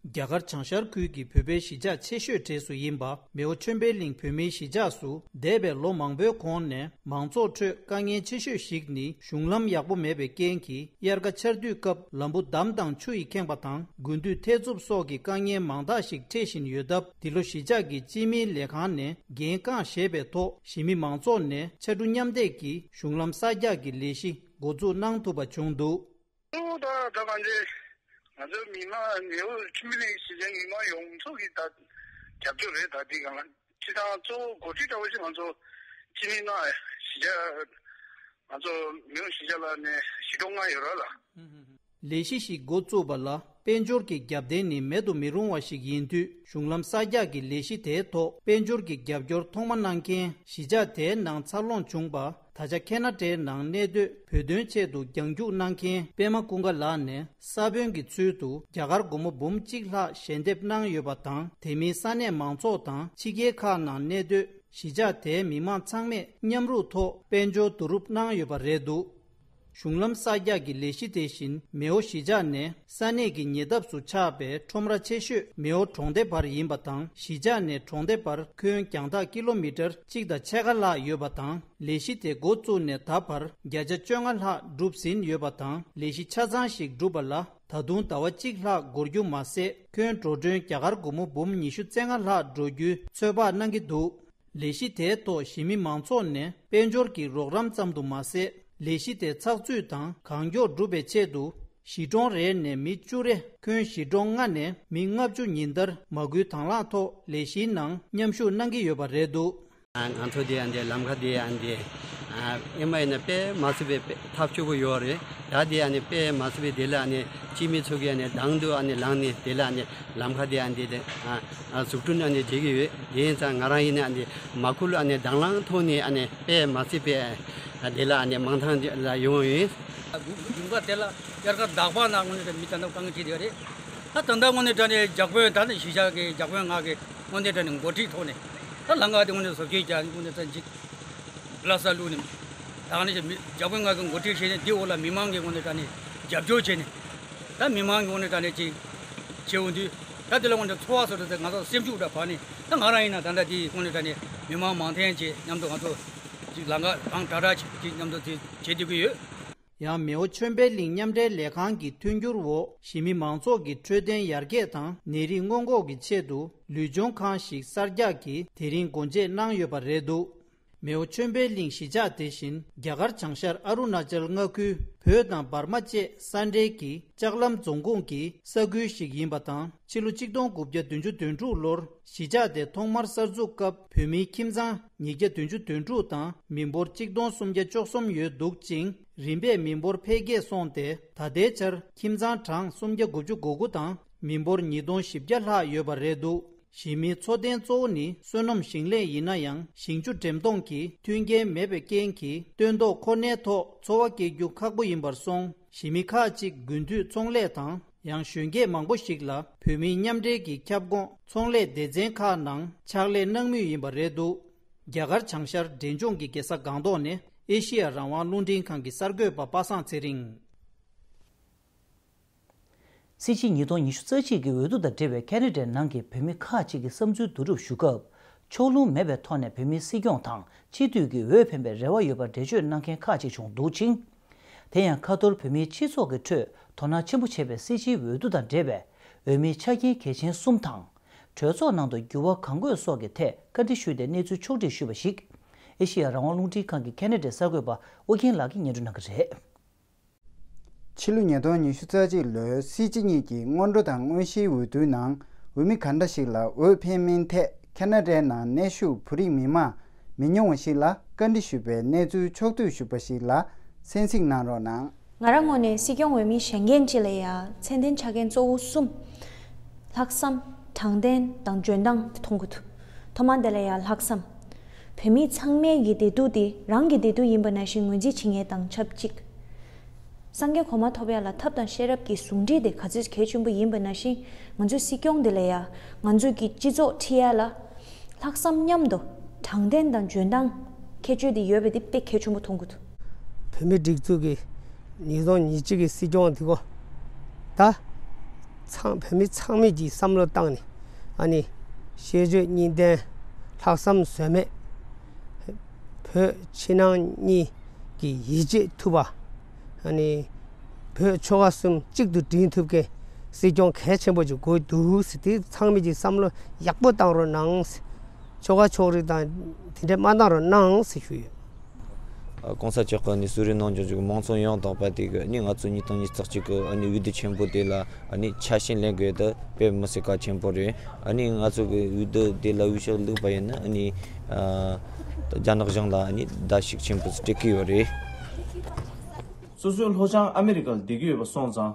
རྒྱ་གར་བྱང་ཤར་ཁུལ་གྱི་བོད་པའི་གཞིས་ཆགས་ཆེ་ཤོས་གྲས་སུ་ཡིན་པ་མེའོ་ཆོས་འཕེལ་གླིང་བོད་མིའི་གཞིས་ཆགས་སུ་འདས་པའི་ལོ་མང་པོའི་གོང་ནས་མང་ཚོགས་ཁྲོད་དཀའ་ངལ་ཆེ་ཤོས་ཤིག་ནི་གཞུང་ལམ་ཡག་པོ་མེད་པའི་རྐྱེན་གྱིས། དབྱར་ཁ་ཆར་དུས་སྐབས་ལམ་བུ་འདམ་དང་ཆུ་ཡིས་ཁེངས་པ་དང་དགུན་དུས་ཐེ་ཚོམ་སོགས་ཀྱི་དཀའ་ངལ་མང་དག་ཞིག་འཕྲད་བཞིན་ཡོད་སྟབས། འདི་ལོ་གཞིས་ཆགས་ཀྱི་སྤྱི་མིའི་ལས་ཁང་ནས་འགན་རྐང་བཞེས་པའི་ཐོག་གཞིས་མི་མང་ཚོགས་ནས་ཕྱར་གྲུ་མཉམ་འདེགས་ཀྱིས་གཞུང་ལམ་གསར་རྒྱག་གི་ལས་གཞི་འགོ་འཛུགས་གནང་ཐུབ་པ་བྱུང་འདུག་གཙོ་བོ་ད་ད་ང་ཚོའི་ང་ཚོའི་མི་མང་ནེའུ་ཁྲིམས་ལས་གཞི་ཆེན་མི་མང་ཡོངས་རྫོགས་ཀྱི་ད་རྒྱབ་སྐྱོར་རེད། ད་འདི་གང་ལ་སྤྱི་བཏང་གཙོ་བོ་འགོ་ཁྲིད་ལྟ་བུ་ཞིག་ང་ཚོ་སྤྱི་མི་ལྔ་གཞིས་ཆགས་ང་ཚོ་མེའོ་གཞིས་ཆགས་ལ་ནས་གཞིས་གྲོང་ལྔ་ཡོད་ར་ལ། ལས་གཞི་ཞིག་འགོ་བཙུགས་པ་ལ་དཔལ་འབྱོར་གྱི་རྒྱབ་རྟེན་ནི་མེད་དུ་མི་རུང་བ་ཞིག་ཡིན་དུས། གཞུང་ལམ་གསར་རྒྱག་གི་ལས་གཞི་དེའི་ཐོག་དཔལ་འབྱོར་གྱི་རྒྱབ་སྐྱོར་ཐོག་མ་གནང་མཁན་གཞིས་ཆགས་དེའི་ནང་འཚར་ལོངས་བྱུང་པ། ད་ཆ་ཁེ་ན་ཌའི་ནང་གནས་སྡོད་བོད་དོན་ཆེད་དུ་རྒྱང་རྒྱུག་གནང་མཁན་པད་མ་ཀུན་དགའ་ལགས་ནས་ས་བོན་གྱི་ཚུལ་དུ་རྒྱ་གར་སྒོར་མོ་འབུམ་གཅིག་ལྷག་ཞལ་འདེབས་གནང་ཡོད་པ་དང་། དེ་མིན་ས་གནས་མང་ཚོགས་དང་ཕྱི་རྒྱལ་ཁག་ནང་གནས་སྡོད་གཞིས་ཆགས་དེའི་མི་མང་ཚང་མས་མཉམ་རུབ་ཐོག་དཔལ་འབྱོར་བསྡུ་རུབ་གནང་ཡོད་པ་རེད་འདུག་གཞུང་ལམ་གསར་རྒྱག་གི་ལས་གཞི་དེ་བཞིན་མེའོ་གཞིས་ཆགས་ནས་ས་གནས་ཀྱི་ཉེ་འདབས་སུ་ཆགས་པའི་ཁྲོམ་ར་ཆེ་ཤོས་མེའོ་གྲོང་སྡེ་བར་ཡིན་པ་དང་། གཞིས་ཆགས་ནས་གྲོང་སྡེ་བར་ཁྱོན་རྒྱང་ཐག་ཀི་ལོ་མི་ཊར་གཅིག་དང་ཕྱེད་ཀ་ལྷག་ཡོད་པ་དང་། ལས་གཞི་དེ་འགོ་བཙུགས་ནས་ད་བར་བརྒྱ་ཆ་བཅོ་ལྔ་ལྷག་འགྲུབ་ཟིན་ཡོད་པ་དང་། ལས་གཞི་ཆ་ཚང་ཞིག་འགྲུབ་པ་ལ་ད་དུང་ཟླ་བ་གཅིག་ལྷག་འགོར་རྒྱུ་མ་ཟད། ཁྱོན་འགྲོ་གྲོན་རྒྱ་གར་སྒོར་མོ་འབུམ་ཉི་ཤུ་རྩ་ལྔ་ལྷག་འགྲོ་རྒྱུའི་ཚོད་དཔག་གནང་གི་འདུག་ལས་གཞི་དེའི་ཐོག་གཞིས་མི་མང་ཚོགས་ནས་དཔལ་འབྱོར་གྱི་རོགས་རམ་ཙམ་དུ་མ་ཟད། ལས་གཞི་དེ་ཚགས་ཚུད་དང་གང་མགྱོགས་སྒྲུབ་པའི་ཆེད་དུ། གཞིས་གྲོང་རེ་ནས་མི་བཅུ་རེ། ཁྱོན་གཞིས་གྲོང་ལྔ་ནས་མི་ལྔ་བཅུ་ཉིན་ལྟར་མ་སྐུལ་དང་བླངས་ཐོག་ལས་གཞིའི་ནང་མཉམ་ཞུགས་གནང་གི་ཡོད་པ་རེད་འདུག་ང་ཚོ་དེ་ཡང་དེ་ལམ་ཁ་དེ་ཡང་དེ་ཨ་ཨེ་མ་ཡིན་ན་དཔེ་མ་སྲིད་པའི་དཔེ་ཐབས་སྐྱོ་པོ་ཡོད་རེད། ད་དེ་ཡང་ནི་དཔེ་མ་སྲིད་པའི་དེ་ལ་ནི་སྤྱི་མི་ཚོ་གི་ཡང་ནི་དང་དུ་ཨ་ནི་ལངས་ནས་དེ་ལ་ནི་ལམ་ཁ་དེ་ཡང་དེ་དེ་ཨ་ཨ་འཛུགས་སྐྲུན་ཨ་ནི་བྱེད་ཀྱི་ཡོད། དེ་ཡིན་ཙང་ང་རང་ཡིན་ནི་ཨ་ནི་མ་ཁུལ་ཨ་ནི་དང་བླངས་ཐོག་ནས་ཨ་ནི་དཔེ་མ་སྲིད་པའི་ཨ་དེ་ལ་ཨ་ནི་མང་ཐང་ལ་ཡོང་ཡིན། ཡུལ་ཁག་དེ་ལ་དབྱར་ཁ་དག་པ་ན་དངོས་གནས་དྲང་མི་ད་ལྟ་དཀའ་ངལ་འཕྲད་ཡོད་རེད། ད་ད་ལྟ་དངོས་གནས་དྲང་གནས་ཇག་དཔོན་ད་ནི་གཞིས་ཆགས་ཀྱི་ཇག་དཔོན་ང་གི་དངོས་གནས་དྲང་གནས་འགོ་ཁྲིད་ཐོག་ནས་ད་ལམ་ཁ་དེ་དངོས་གནས་བཟོ་བཅོས་བྱས་དངོས་གནས་དྲང་ཅིག་ལ་ས་བླུགས་ནས་ད་ནི་མི་ཇག་དཔོན་ང་གི་འགོ་ཁྲིད་བྱས་ནས་འདི་འོག་ལ་མི་མང་གི་དངོས་གནས་དྲང་གནས་རྒྱབ་སྐྱོར་བྱས་ནས་ད་མི་མང་གི་དངོས་གནས་དྲང་གནས་ཅིག་བྱེད་འོང་དུས་ད་དེ་ལ་དངོས་གནས་ཚོར་བ་བཟོ་འདྲ་དེ་ང་ཚོ་སེམས་ཤུགས་འདྲ་བབས་ནས་ད་ང་རང་ཡིན་ན་ད་ལྟ་དེ་དངོས་གནས་དྲང་གནས་མི་མང་མང་ཐོན་བྱས་མཉམ་དུ་ང་ཚོ་ཅིག་ལམ་ཁ་གང་དྲག་དྲག་ཅིག་མཉམ་དུ་དེ་བྱེད་བསྡད་ཀྱི་ཡོད། ཡང་མེའོ་ཆོས་འཕེལ་གླིང་མཉམ་འབྲེལ་ལས་ཁང་གི་མཐུན་འགྱུར་འོག་གཞིས་མི་མང་ཚོགས་ཀྱི་འཕྲོད་བསྟེན་ཡར་རྒྱས་དང་ནད་རིགས་སྔོན་འགོག་གི་ཆེད་དུ་ལུས་སྦྱོང་ཁང་ཞིག་གསར་རྒྱག་གིས་དེ་རིང་སྒོ་འབྱེད་གནང་ཡོད་པ་རེད་འདུག་མེའོ་ཆོས་འཕེལ་གླིང་གཞིས་ཆགས་དེ་བཞིན་རྒྱ་གར་བྱང་ཤར་ཨ་རུ་ན་ཅལ་མངའ་ཁུལ་བོད་དང་འབར་མ་བཅས་ས་འབྲེལ་གྱི་ལྕགས་ལམ་རྫོང་ཁོངས་ཀྱི་ས་ཁུལ་ཞིག་ཡིན་པ་དང་ཕྱི་ལོ་ཆིག་སྟོང་དགུ་བརྒྱ་བདུན་ཅུ་དོན་དྲུག་ལོར་གཞིས་ཆགས་དེ་ཐོག་མར་གསར་འཛུགས་སྐབས་བོད་མིའི་ཁྱིམ་ཚང་ཉིས་བརྒྱ་བདུན་ཅུ་དོན་དྲུག་དང་མི་འབོར་ཆིག་སྟོང་སུམ་བརྒྱ་བཅུ་གསུམ་ཡོད་འདུག་ཅིང་རིམ་པས་མི་འབོར་འཕེལ་རྒྱས་སོང་སྟེ་ད་ལྟའི་ཆར་ཁྱིམ་ཚང་གྲངས་སུམ་བརྒྱ་དགུ་བཅུ་གོ་དགུ་དང་མི་འབོར་ཉིས་སྟོང་བཞི་བརྒྱ་ལྷག་ཡོད་པ་རེད་འདུག་གཞིས་མིའི་འཚོ་རྟེན་གཙོ་བོ་ནི་སོ་ནམ་ཞིང་ལས་ཡིན་ན་ཡང་ཞིང་ཆུ་འགྲེམས་གཏོང་གི་མཐུན་རྐྱེན་མེད་པའི་རྐྱེན་གྱིས་སྟོན་ཐོག་ཁོ་ནའི་ཐོག་འཚོ་བ་སྐྱེལ་རྒྱུ་ཁག་པོ་ཡིན་པར་སོང་། གཞིས་མི་ཁག་ཅིག་དགུན་དུས་ཚོང་ལས་དང་ཡང་གཞོན་སྐྱེས་མང་པོ་ཞིག་ལ་བོད་མིའི་མཉམ་འབྲེལ་གྱི་ཁྱབ་ཁོངས་ཚོང་ལས་སྡེ་ཚན་ཁག་ནང་ཕྱག་ལས་གནང་མུས་ཡིན་པ་རེད་འདུག་རྒྱ་གར་བྱང་ཤར་འབྲས་ལྗོངས་ཀྱི་རྒྱལ་ས་སྒང་ཏོག་ནས་ཨེ་ཤེ་ཡ་རང་དབང་རླུང་འཕྲིན་ཁང་གི་གསར་འགོད་པ་པ་སངས་ཚེ་རིང་། སྲིད་སྤྱི་ཉིས་སྟོང་ཉི་ཤུ་རྩ་གཅིག་གི་འོས་བསྡུ་དང་འབྲེལ་བའི་ཁ་ན་ཌའི་ནང་གི་བོད་མི་ཁག་ཅིག་གི་བསམ་ཚུལ་བསྡུ་རུབ་ཞུ་སྐབས། ཕྱོགས་ལྷུང་མེད་པའི་ཐོག་ནས་བོད་མིའི་སྲིད་སྐྱོང་དང་སྤྱི་འཐུས་ཀྱི་འོས་འཕེན་པའི་རེ་བ་ཡོད་པར་འགྲེལ་བརྗོད་གནང་མཁན་ཁག་ཅིག་བྱུང་འདུག་ཅིང་། དེ་ཡང་ཁ་ཐོར་བོད་མིའི་སྤྱི་ཚོགས་ཀྱི་ཁྲོད་དོ་སྣང་ཆེན་པོ་བྱེད་པའི་སྲིད་སྤྱིའི་འོས་བསྡུ་དང་འབྲེལ་བའི་འོས་མིའི་ཆ་རྐྱེན་གལ་ཆེན་གསུམ་དང་། གྲོས་ཚོགས་ནང་དུ་འགྱུར་བ་གང་དགོས་སོགས་ཀྱི་ཐད་བཀའ་འདྲི་ཞུས་ཏེ་གནས་ཚུལ་ཕྱོགས་བསྒྲིགས་ཞུས་པ་ཞིག་ཨེ་ཤེ་ཡ་རང་དབང་རླུང་འཕྲིན་ཁང་གི་ཁ་ན་ཌའི་གསར་འགོད་པ་ཨོ་རྒྱན་ལགས་ཀྱིས་སྙན་སྒྲོན་གནང་གི་རེད། ཕྱི་ལོ་ཉིས་སྟོང་ཉི་ཤུ་རྩ་གཅིག་ལོའི་སྲིད་སྤྱི་གཉིས་ཀྱི་སྔོན་འགྲོ་དང་དངོས་གཞིའི་འོས་བསྡུའི་ནང་འོས་མི་ག་འདྲ་ཞིག་ལ་འོས་འཕེན་མིན་ཐད་ཁ་ན་ཌའི་ནང་གནས་བཞུགས་བོད་རིགས་མི་མང་མི་ཉུང་བ་ཞིག་ལ་བཀའ་འདྲི་ཞུས་པའི་གནས་ཚུལ་ཕྱོགས་བསྡུས་ཞུས་པ་ཞིག་ལ་གསན་གཟིགས་གནང་རོགས་གནང་། ང་རང་ངོས་ནས་སྲིད་སྐྱོང་འོས་མི་གཞན་རྒན་ཅིག་ལ་ཡ་མཚན་ལྡན་ཆ་རྐྱེན་གཙོ་བོ་གསུམ། ལྷག་བསམ། དྲང་བདེན་དང་འཇོན་ཐང་མཐོང་གི་འདུག་ཐོག་མ་དེ་ལ་ཡ་ལྷག་བསམ། བོད་མི་ཚང་མའི་གི་བདེ་སྡུག་དེ་རང་གི་བདེ་སྡུག་ཡིན་པ་ནང་བཞིན་ངོས་འཛིན་བྱེད་མཁན་དང་ཆབས་ཅིག་སངས་རྒྱས་གོང་མ་ཐོབ་ཡ་ལ་ཐབས་དང་ཤེས་རབ་ཀྱི་ཟུང་འབྲེལ་དེ་ག་ཚོད་གལ་ཆེན་པོ་ཡིན་པ་ནང་བཞིན་ང་ཚོའི་སྲིད་སྐྱོང་དེ་ལ་ཡ་ང་ཚོའི་གི་སྤྱི་ཚོགས་ཁྲིད་ཡ་ལ་ལྷག་བསམ་མཉམ་དུ་དྲང་བདེན་དང་འཇོན་ཐང་ཁྱད་ཆོས་དེ་ཡོད་པ་དེ་དཔེ་གལ་ཆེན་པོ་མཐོང་གི་འདུག་བོད་མི་སྒྲིག་འཛུགས་ཀྱི་ཉིས་སྟོང་ཉི་གཅིག་གི་སྲིད་སྐྱོང་དེ་གོ། ད་ཚང་བོད་མི་ཚང་མས་ཀྱི་བསམ་བློ་བཏང་ནས་ཨ་ནི་ཤེས་བརྗོད་གཉིས་ལྡན་ལྷག་བསམ་ཟོལ་མེད་བོད་ཕྱི་ནང་གཉིས་ཀྱི་ཡིད་ཆེས་ཐུབ་པ་ཨ་ནི་བོད་ཆོལ་ཁ་གསུམ་གཅིག་ཏུ་སྒྲིལ་ཐུབ་མཁན་སྲིད་སྐྱོང་གལ་ཆེན་པོ་ཅིག་དགོས་འདུག་ཟེར་དེ་ཚང་མས་ཀྱི་བསམ་བློ་ཡག་པོ་བཏང་རོགས་གནང་ཟེར། ཆོལ་ཁ་ཕྱོགས་རིས་དང་དེ་འདྲ་མ་བཏང་རོགས་གནང་ཟེར་ཞུ་ཡོད། ཨ། གོང་ས་མཆོག་གི་ནི་གསོལ་རས་གནང་སྦྱོང་བྱེད་མང་ཚོགས་ཡང་དག་པ་དེ་གི་ནི་ང་ཚོ་ཉིས་སྟོང་ཉི་ཤུ་རྩ་གཅིག་གི་ཨ་ནི་འོས་བསྡུ་ཆེན་པོ་དེ་ལ་ཨ་ནི་ཆ་ཤས་ལེན་དགོས་དུ་དཔེ་མི་སྲིད་གལ་ཆེན་པོ་རེད། ཨ་ནི་ང་ཚོ་གི་འོས་བསྡུ་དེ་ལ་འོས་ཤོག་བླུགས་པ་ཡིན་ན་ཨ་ནི་ཨ་རྒྱ་ནག་གཞུང་ལ་ཨ་ནི་བརྡབ་གསིག་ཆེན་པོ་སྤྲད་ཀྱི་ཡོད་རེད། སོ་སོའི་ལྷོ་བྱང་ཨ་མི་རི་ཀར་བསྡད་ཀྱི་ཡོད་པ་སོང་ཙང་།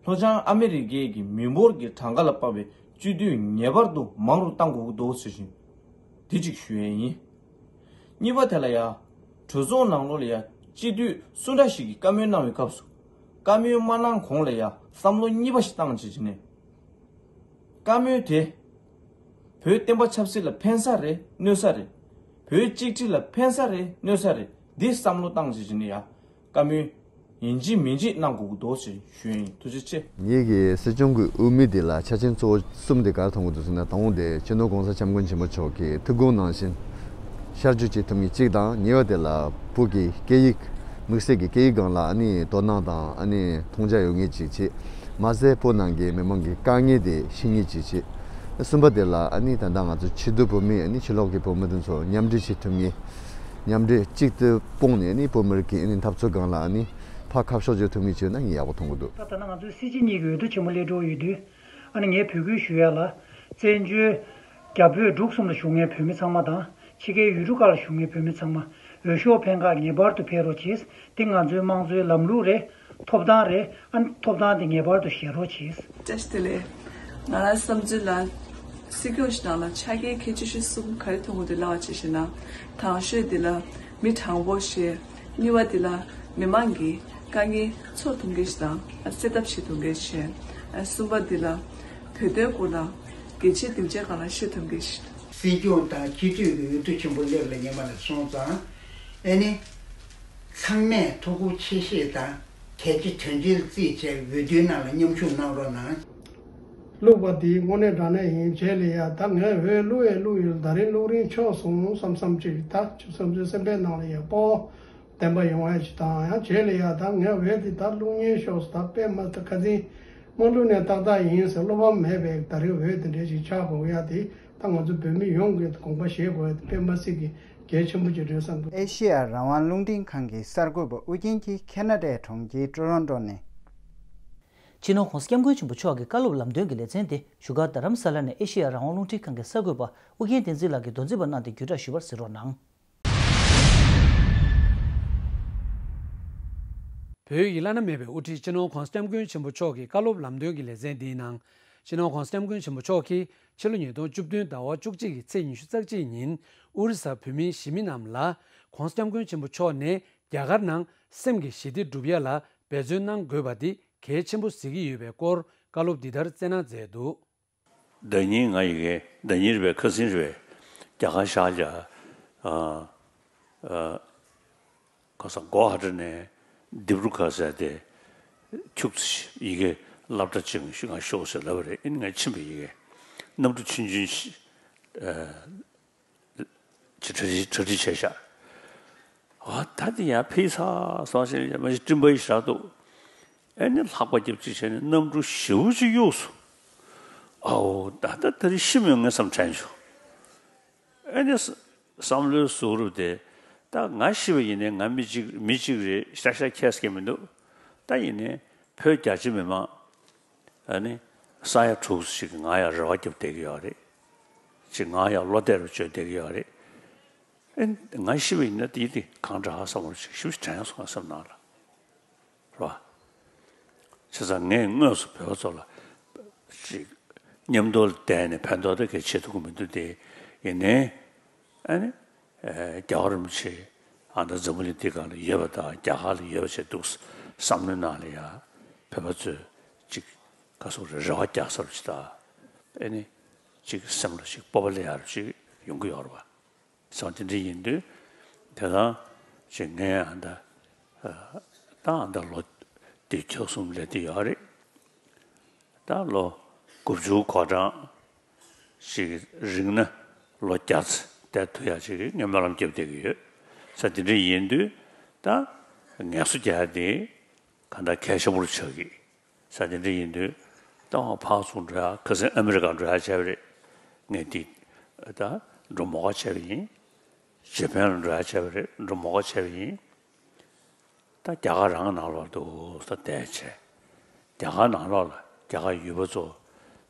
ལྷོ་བྱང་ཨ་མི་རི་ཀའི་གི་མི་འབོར་གྱི་གྲངས་ཀ་ལ་དཔག་པའི་སྤྱི་འཐུས་ངེས་པར་དུ་མང་རུ་གཏང་དགོས་ཀྱི་འདུག་ཟེར་བཞིན་དེ་གཅིག་ཞུ་ཡས་ཡིན། གཉིས་པ་དེ་ལ་ཡ། གྲོས་ཚོགས་ནང་ལོགས་ལ་ཡ་སྤྱི་འཐུས་སུ་འདྲ་ཞིག་གིས་བཀའ་མོལ་གནང་བའི་སྐབས་སུ་བཀའ་མོལ་མ་གནང་གོང་ལ་ཡ་བསམ་བློ་གཉིས་པ་ཞིག་བཏང་བྱས་བྱས་ནས། བཀའ་མོལ་དེ་བོད་བསྟན་པ་ཆབ་སྲིད་ལ་ཕན་ས་རེད་གནོད་ས་རེད། བོད་གཅིག་སྒྲིལ་ལ་ཕན་ས་རེད་གནོད་ས་རེད་འདི་བསམ་བློ་བཏང་བྱས་བྱས་ནས་ཡ། བཀའ་མོལ་ཡིན་གཅིག་མིན་གཅིག་གནང་དགོས་ཀྱི་འདུག་ཅེས་ཞུ་ཡིན། ཐུགས་རྗེ་ཆེ། ངེད་ཀྱི་སྲིད་སྐྱོང་གི་འོས་མི་དེ་ལ་ཆ་རྐྱེན་གཙོ་བོ་གསུམ་དེ་ག་རེ་མཐོང་གི་འདུག་ཟེར་ན། དང་པོ་དེ་སྤྱི་ནོར་༸གོང་ས་༸སྐྱབས་མགོན་ཆེན་པོ་མཆོག་གི་ཐུགས་དགོངས་ནང་བཞིན་ཤར་བསྐྱོད་བྱེད་ཐུབ་མཁན་གཅིག་དང་། གཉིས་པ་དེ་ལ་བོད་ཀྱི་སྐད་ཡིག་དམིགས་བསལ་གྱི་སྐད་ཡིག་སྒང་ལ་ཨ་ནི་དོ་སྣང་དང་ཨ་ནི་མཐོང་རྒྱ་ཡོད་མཁན་གཅིག་བྱེད། མ་ཟད་བོད་ནང་གི་མི་མང་གི་དཀའ་ངལ་དེ་ཤེས་མཁན་གཅིག་བྱེད། གསུམ་པ་དེ་ལ་ཨ་ནི་ད་ལྟ་ང་ཚོ་ཕྱི་སྡོད་བོད་མི་ཨ་ནི་ཕྱི་ལོགས་ཀྱི་བོད་མི་དེ་ཚོ་མཉམ་འབྲེལ་བྱེད་ཐུབ་མཁན། མཉམ་འབྲེལ་གཅིག་ཏུ་སྤུངས་ནས་ནི་བོད་མི་རིགས་ཀྱི་ཨ་ནི་འཐབ་རྩོད་སྒང་ལ་ཨ་ནི་ཕར་ཁ་ཕྱོགས་བཅོས་ཐུབ་མཁན་བྱུང་ན་ངས་ཡག་པོ་མཐོང་གི་འདུག་ད་ལྟ་ང་ཚོའི་སྲིད་སྤྱི་གཉིས་ཀྱི་འོས་བསྡུ་ཆེན་མོ་སླེབས་འགྲོ་ཡོད་དུས། ཨ་ནི་ངས་འབོད་སྐུལ་ཞུ་ཡ་ལ། བཙན་བྱོལ་རྒྱ་བོད་འབྲུག་གསུམ་ལ་བཞུགས་མཁན་བོད་མི་ཚང་མ་དང་། ཕྱི་རྒྱལ་ཡུལ་གྲུ་ཁག་ལ་བཞུགས་མཁན་བོད་མི་ཚང་མ་འོས་ཤོག་འཕེན་ཁ་ངེས་པར་དུ་ཕེབས་རོགས་གྱིས། འདི་ང་ཚོའི་དམངས་གཙོའི་ལམ་ལུགས་རེད། ཐོབ་ཐང་རེད། ཨ་ནི་ཐོབ་ཐང་དེ་ངེས་པར་དུ་བཞེས་རོགས་གྱིས། བཀྲ་ཤིས་བདེ་ལེགས། ང་རང་བསམ་ཚུལ་ལ། སྲིད་སྐྱོང་ཞིག་ནང་ལ་ཆ་རྐྱེན་གལ་ཆེ་ཤོས་གསུམ་ག་རེ་མཐོང་གི་འདུག་ལབ་པ་ཅིག་བྱས་ན། དང་ཤོས་འདི་ལ་མི་དྲང་པོ་ཞིག་གཉིས་པ་འདི་ལ་ མི་མང་གིས་དཀའ་ངལ་ཚོར་ཐུབ་མཁན་ཞིག་དང་སེལ་ཐབས་བྱེད་ཐུབ་མཁན་ཞིག་བྱས། གསུམ་པ་འདི་ལ་བོད་དོན་སྐོར་ལ་གལ་ཆེའི་སྡིངས་ཆའི་སྒང་ལ་བཤད་ཐུབ་མཁན་ཞིག་སྲིད་སྐྱོང་དང་སྤྱི་འཐུས་ཀྱི་འོས་བསྡུ་ཆེན་པོ་སླེབས་ལ་ཉེ་བ་ནས་སོང་ཙང་། ཨེ་ནི། ཚང་མས་ཐུགས་ཁུར་ཆེ་བཞེས་དང་གལ་ཆེ་དོན་ཆེར་བརྩིས་བྱས་འོས་བསྡུའི་ནང་ལ་མཉམ་ཞུགས་གནང་རོགས་གནང་། བླུགས་པ་འདི་དངོས་གནས་དྲང་གནས་ཡིན། རྗེས་ལ་ཡ་ད་ངས་འོས་བླུགས་ཡས་བླུགས་ཡོད། ད་རིང་བླུགས་རིན་ཆོག་སོང་བསམ་བསམ་ཅིག་ད་ཆུ་བསམ་ཚུལ་སེམས་པའི་ནང་ལ་ཡ་སྤོ་བདེན་པ་ཡོང་ཡ་ཅིག་དང་། ཡང་རྗེས་ལ་ཡ་ད་ངས་འོས་འདི་ད་བླུགས་ཉེན་ཤོར་སོང་། ད་དཔེ་མ་ད་ཁ་སང་མ་བླུགས་ནས་ཏག་ཏག་ཡིན་ཟེར་བློ་ཕམ་མེད་པའི་ད་རིང་འོས་དེ་འདྲས་ཅིག་ཆགས་དགོས་ཡ་དེ་ད་ང་ཚོ་བོད་མི་ཡོངས་ཀྱི་དགོངས་པ་བཞེས་དགོས་ཡ་དེ་དཔེ་མ་སྲིད་ཀྱི་གལ་ཆེན་པོ་ཅིག་རེད་བསམ་གི། ཨེ་ཤེ་ཡ་རང་དབང་རླུང་འཕྲིན་ཁང་གི་གསར་འགོད་པ་ཨུ་རྒྱན་གྱིས་ཁེ་ན་ཌའི་གྲོང་ཁྱེར་ཀྲོ་རོན་ཀྲོ་ནས། སྤྱི་ནོར་༧གོང་ས་༧སྐྱབས་མགོན་ཆེན་པོ་མཆོག་གི་བཀའ་སློབ་ལམ་སྟོན་གྱི་ལེ་ཚན་དེ་བཞུགས་སྒར་རྡ་རམ་ས་ལ་ནས་ཨེ་ཤེ་ཡ་རང་དབང་རླུང་འཕྲིན་ཁང་གི་གསར་འགོད་པ་ཨུ་རྒྱན་བསྟན་འཛིན་ལགས་ཀྱིས་མདོ་འཛིན་པ་གནང་སྟེ་བརྒྱུད་བསྒྲགས་ཞུས་པར་གཟིགས་རོགས་གནང་། བོད་ཡིག་བླ་ན་མེད་པའི་དབུ་ཁྲིད་སྤྱི་ནོར་༧གོང་ས་༧སྐྱབས་མགོན་ཆེན་པོ་མཆོག་གི་བཀའ་སློབ་ལམ་སྟོན་གྱི་ལེ་ཚན་འདིའི་ནང་། སྤྱི་ནོར་༧གོང་ས་༧སྐྱབས་མགོན་ཆེན་པོ་མཆོག་གིས་ཕྱི་ལོ་ཉིས་སྟོང་བཅུ་བདུན་ཟླ་བ་བཅུ་གཅིག་གི་ཚེས་ཉི་ཤུ་རྩ་གཅིག་ཉིན་ཨོ་རི་ས་བོད་མིའི་གཞིས་མི་རྣམས་ལ་༧གོང་ས་༧སྐྱབས་མགོན་ཆེན་པོ་མཆོག་ནས་རྒྱ་གར་ནང་སེམས་ཀྱི་ཞི་བདེ་སྒྲུབ་ཡ་ལ་འབད་བརྩོན་གནང་དགོས་པ་འདི་གལ་ཆེན་པོ་གཟིགས་ཀྱི་ཡོད་པའི་སྐོར་བཀའ་སློབ་འདི་ལྟར་སྩལ་གནང་མཛད་འདུག། ཟླ་ཉིན་ང་ཡི་གེ་ཟླ་ཉིན་རེད་པས་ཁ་སང་རེད་པས་རྒྱ་གར་ཤར་རྒྱག་ཨ་ཨ་ག་ས་གོ་ཧ་ཊ་ནས་ལྡི་པྲུ་ག་ཟེར་དེ་ཁྱུག་ཙམ་ཡི་གེ་སློབ་གྲྭ་ཅིག་ང་ཤོག་ཟེར་ལབ་པ་རེད། ཨིན་ང་ཕྱིན་པའི་ཡི་གེ་གནམ་གྲུ་ཆུང་ཆུང་ཞིག་ཨ། ཅིག་གྲ་སྒྲིག་གྲ་སྒྲིག་བྱས་ཤག་ཨ་ད་དེ་ཡང་ཕེ་ས་སོང་ཞིག་མ་ཞིག་སྤྲིན་པ་ཡི་ཞག་འདུག་ཨེ་ནི་ལྷགས་པ་རྒྱབ་ཅིག་བྱས་ནས་གནམ་གྲུ་ཞེ་པོ་ཅིག་གཡུགས་སོང་། ཨའོ་ད་ད་ད་རེ་ཤི་མེད་ངས་བསམ་དྲན་བྱུང་། ཨེ་ནི་བསམ་བློའི་གཟུགས་རུབ་དེ་ད་ང་ཤི་བ་ཡིན་ནའི་ང་མི་གཅིག་མི་གཅིག་རེད་ཤག་ཤག་ཁྱད་སྐྱེ་མི་འདུག་ད་ཡིན་ནའི་བོད་རྒྱ་ཆེ་མི་མང་ཨ་ནི་ས་ཡ་དྲུག་ཅིག་ང་ཡང་རེ་བ་རྒྱབ་བསྡད་ཀྱི་ཡོད་རེད། ཅིག་ང་ཡང་བློ་གཏད་རུ་བཅོལ་བསྡད་ཀྱི་ཡོད་རེད། ཨེ་ང་ཤི་བ་ཡིན་ན་དེ་དེ་གང་འདྲ་ཧ་སམ་བོར་ཅིག་ཞུ་དྲན་སོང་བསམ་ནང་ལ་རེད་བ། བྱས་ཙང་ངས་དངོས་སུ་བོད་པ་ཚོ་ལ་ཅིག་མཉམ་དུ་བསྡད་ནས་ཕན་ཐོགས་དེ་གས་བྱེད་ཐུབ་ཀྱི་མི་འདུག་སྟེ་ཡིན་ནའི་ཨ་ནི། རྒྱལ་བ་རིན་པོ་ཆེ་ཨ་ད་འཛམ་བུ་གླིང་འདི་སྒང་ལ་ཡོད་པ་དང་རྒྱ་གར་ལ་ཡོད་པ་བྱས་འདུག་བསམ་བློའི་ནང་ལ་ཡ་བོད་པ་ཚོས་ཅིག་ག་སོག་རེ་རེ་བ་རྒྱག་ས་རུ་ཅིག་དང་ཨེ་ནི་ཅིག་སེམས་ལ་ཅིག་སྤོབས་པ་སླེབས་ཡ་རུ་ཅིག་ཡོང་གི་ཡོད་རེད་བ། སོང་དེ་འདྲ་ཡིན་དུས་དེ་དང་ཅིག་ངས་ཨ་ད་ད་ཨ་ད་ལོ་དེ་བཅུ་གསུམ་སླེབས་དེ་ཡོད་རེད། ད་ལོ་དགུ་བཅུ་གོ་གྲངས་ཤིག་རིང་ན་ལོ་བརྒྱ་ཙམ་བསྡད་ཐུབ་ཡག་ཅིག་ངས་སྨོན་ལམ་བརྒྱབ་བསྡད་ཀྱི་ཡོད། ས་དེ་འདྲ་ཡིན་དུས་ད་ངལ་གསོ་རྒྱག་ཡག་དེ་གང་ལྟར་གལ་ཆེན་པོ་ཆགས་ཀྱི། ས་དེ་འདྲ་ཡིན་དུས་ད་ཕར་ཚུར་འགྲོ་ཡག་ཁ་སང་ཨ་མི་རི་ཀ་འགྲོ་ཡག་བྱས་པ་རེད། ངས་འདི་ད་འགྲོ་མོག་ག་བྱས་པ་ཡིན། ཇེ་པན་ལ་འགྲོ་ཡག་བྱས་པ་རེད། འགྲོ་མོག་ག་བྱས་པ་ཡིན། ད་རྒྱ་གར་རང་ནང་ལོགས་འདུག་ས་བསྡད་བྱས། རྒྱ་གར་ནང་ལོགས་ལ་རྒྱ་གར་ཡུལ་པ་ཚོ་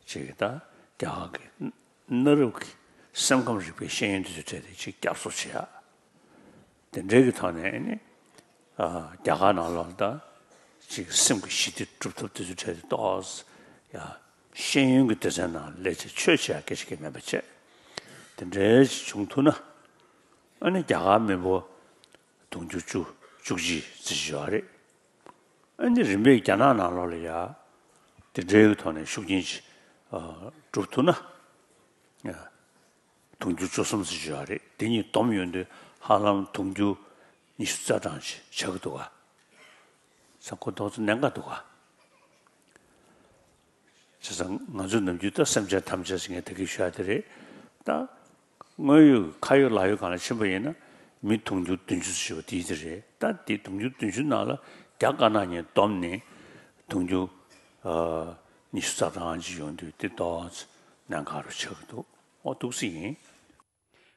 ཅིག་ད་རྒྱ་གར་གྱི་གནའ་རབས་ཀྱི་སེམས་ཁམས་རིག་པའི་ཤེས་ཡོན་དེ་ཚོ་སྤྲད་དེ་ཅིག་བསྐྱར་གསོ་བྱེད་ཡ། དེ་འདྲའི་གི་ཐོག་ནས་ནི་རྒྱ་གར་ནང་ལོགས་ལ་ད་ཅིག་སེམས་ཀྱི་ཞི་བདེ་སྒྲུབ་ཐབས་དེ་ཚོ་སྤྲད་དེ་ཏོག་ཙམ་ཡ་ཤེས་ཡོན་གྱི་སྡེ་ཚན་ནང་སླེབས་བྱས་ཆོས་བྱེད་ཡ་སྐད་ཆ་གི་མེད་པ་བྱས། དེ་འདྲའི་ཅིག་བྱུང་ཐུབ་ན་ཨ་ནི་རྒྱ་གར་མི་འབོར་དུང་ཕྱུར་བཅུ་བཅུ་གཅིག་ཙམ་ཞིག་ཡོད་རེད། ཨ་ནི་རིམ་པས་རྒྱ་ནག་ནང་ལོགས་ལ་ཡ་དེ་འདྲའི་གི་ཐོག་ནས་ཤུགས་རྐྱེན་ཅིག་ཨ་སྒྲུབ་ཐུབ་ན་ཡ་དུང་ཕྱུར་བཅུ་གསུམ་ཙམ་ཞིག་ཡོད་རེད། དེ་གཉིས་བསྡོམས་ཡོང་དུས་ཧ་ལམ་དུང་ཕྱུར་ཉི་ཤུ་རྩ་གྲངས་ཅིག་ཆགས་ཀྱི་འདུག་ག་ས་ཁོ་ཏོག་ཙམ་གནད་འགག་འདུག་ག་བྱས་ཙང་ང་ཚོས་ནམ་རྒྱུན་ད་སེམས་ཅན་ཐམས་ཅད་ཟེར་མཁན་ད་གིན་ཞུ་ཡ་དེ་རེད། ད་དངོས་ཡོད་ཁ་ཡོད་ལག་ཡོད་སྒང་ལ་ཕྱིན་པ་ཡིན་ན་མི་དུང་ཕྱུར་བདུན་ཅུ་ཙམ་ཞིག་ཡོད་པ་དེ་དེ་རེད། ད་དེ་དུང་ཕྱུར་བདུན་ཅུ་ནང་ལ་རྒྱ་དཀར་ནག་གཉིས་བསྡོམས་ནས་དུང་ཕྱུར་ཨ་ཉི་ཤུ་རྩ་གྲངས་ཅིག་ཡོང་དུས་དེ་ཏོག་ཙམ་གནད་འགག་རུ་ཆགས་ཀྱི་འདུག་ཨོ་འདུག་སེ་ཡིན།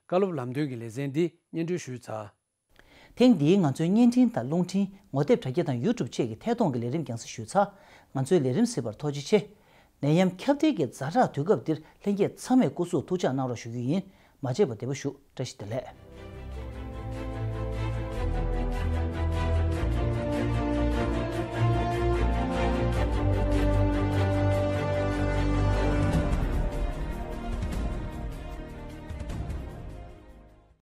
བཀའ་སློབ་ལམ་སྟོན་གྱི་ལེ་ཚན་འདི་སྙན་སྒྲོན་ཞུས་ཚར། ཐེངས་འདིའི་ང་ཚོའི་བརྙན་འཕྲིན་དང་རླུང་འཕྲིན་ངོ་དེབ་དྲ་རྒྱ་དང་ཡུ་ཊུབ་བཅས་ཀྱི་ཐད་གཏོང་གི་ལས་རིམ་རྒྱང་སྲིང་ཞུས་ཚར། ང་ཚོའི་ལས་རིམ་གཟིགས་པར་ཐུགས་རྗེ་ཆེ། ནད་ཡམས་ཁྱབ་གདལ་གྱི་ཛ་དྲག་དུས་སྐབས་འདིར་ལྷན་རྒྱས་ཚང་མས་སྐུ་གཟུགས་ཐུགས་ཅག་གནང་རོགས་ཞུ་རྒྱུ་ཡིན། མ་བརྗེད་པར་བདེ་པོ་བཞུགས། བཀྲ་ཤིས་བདེ་ལེགས།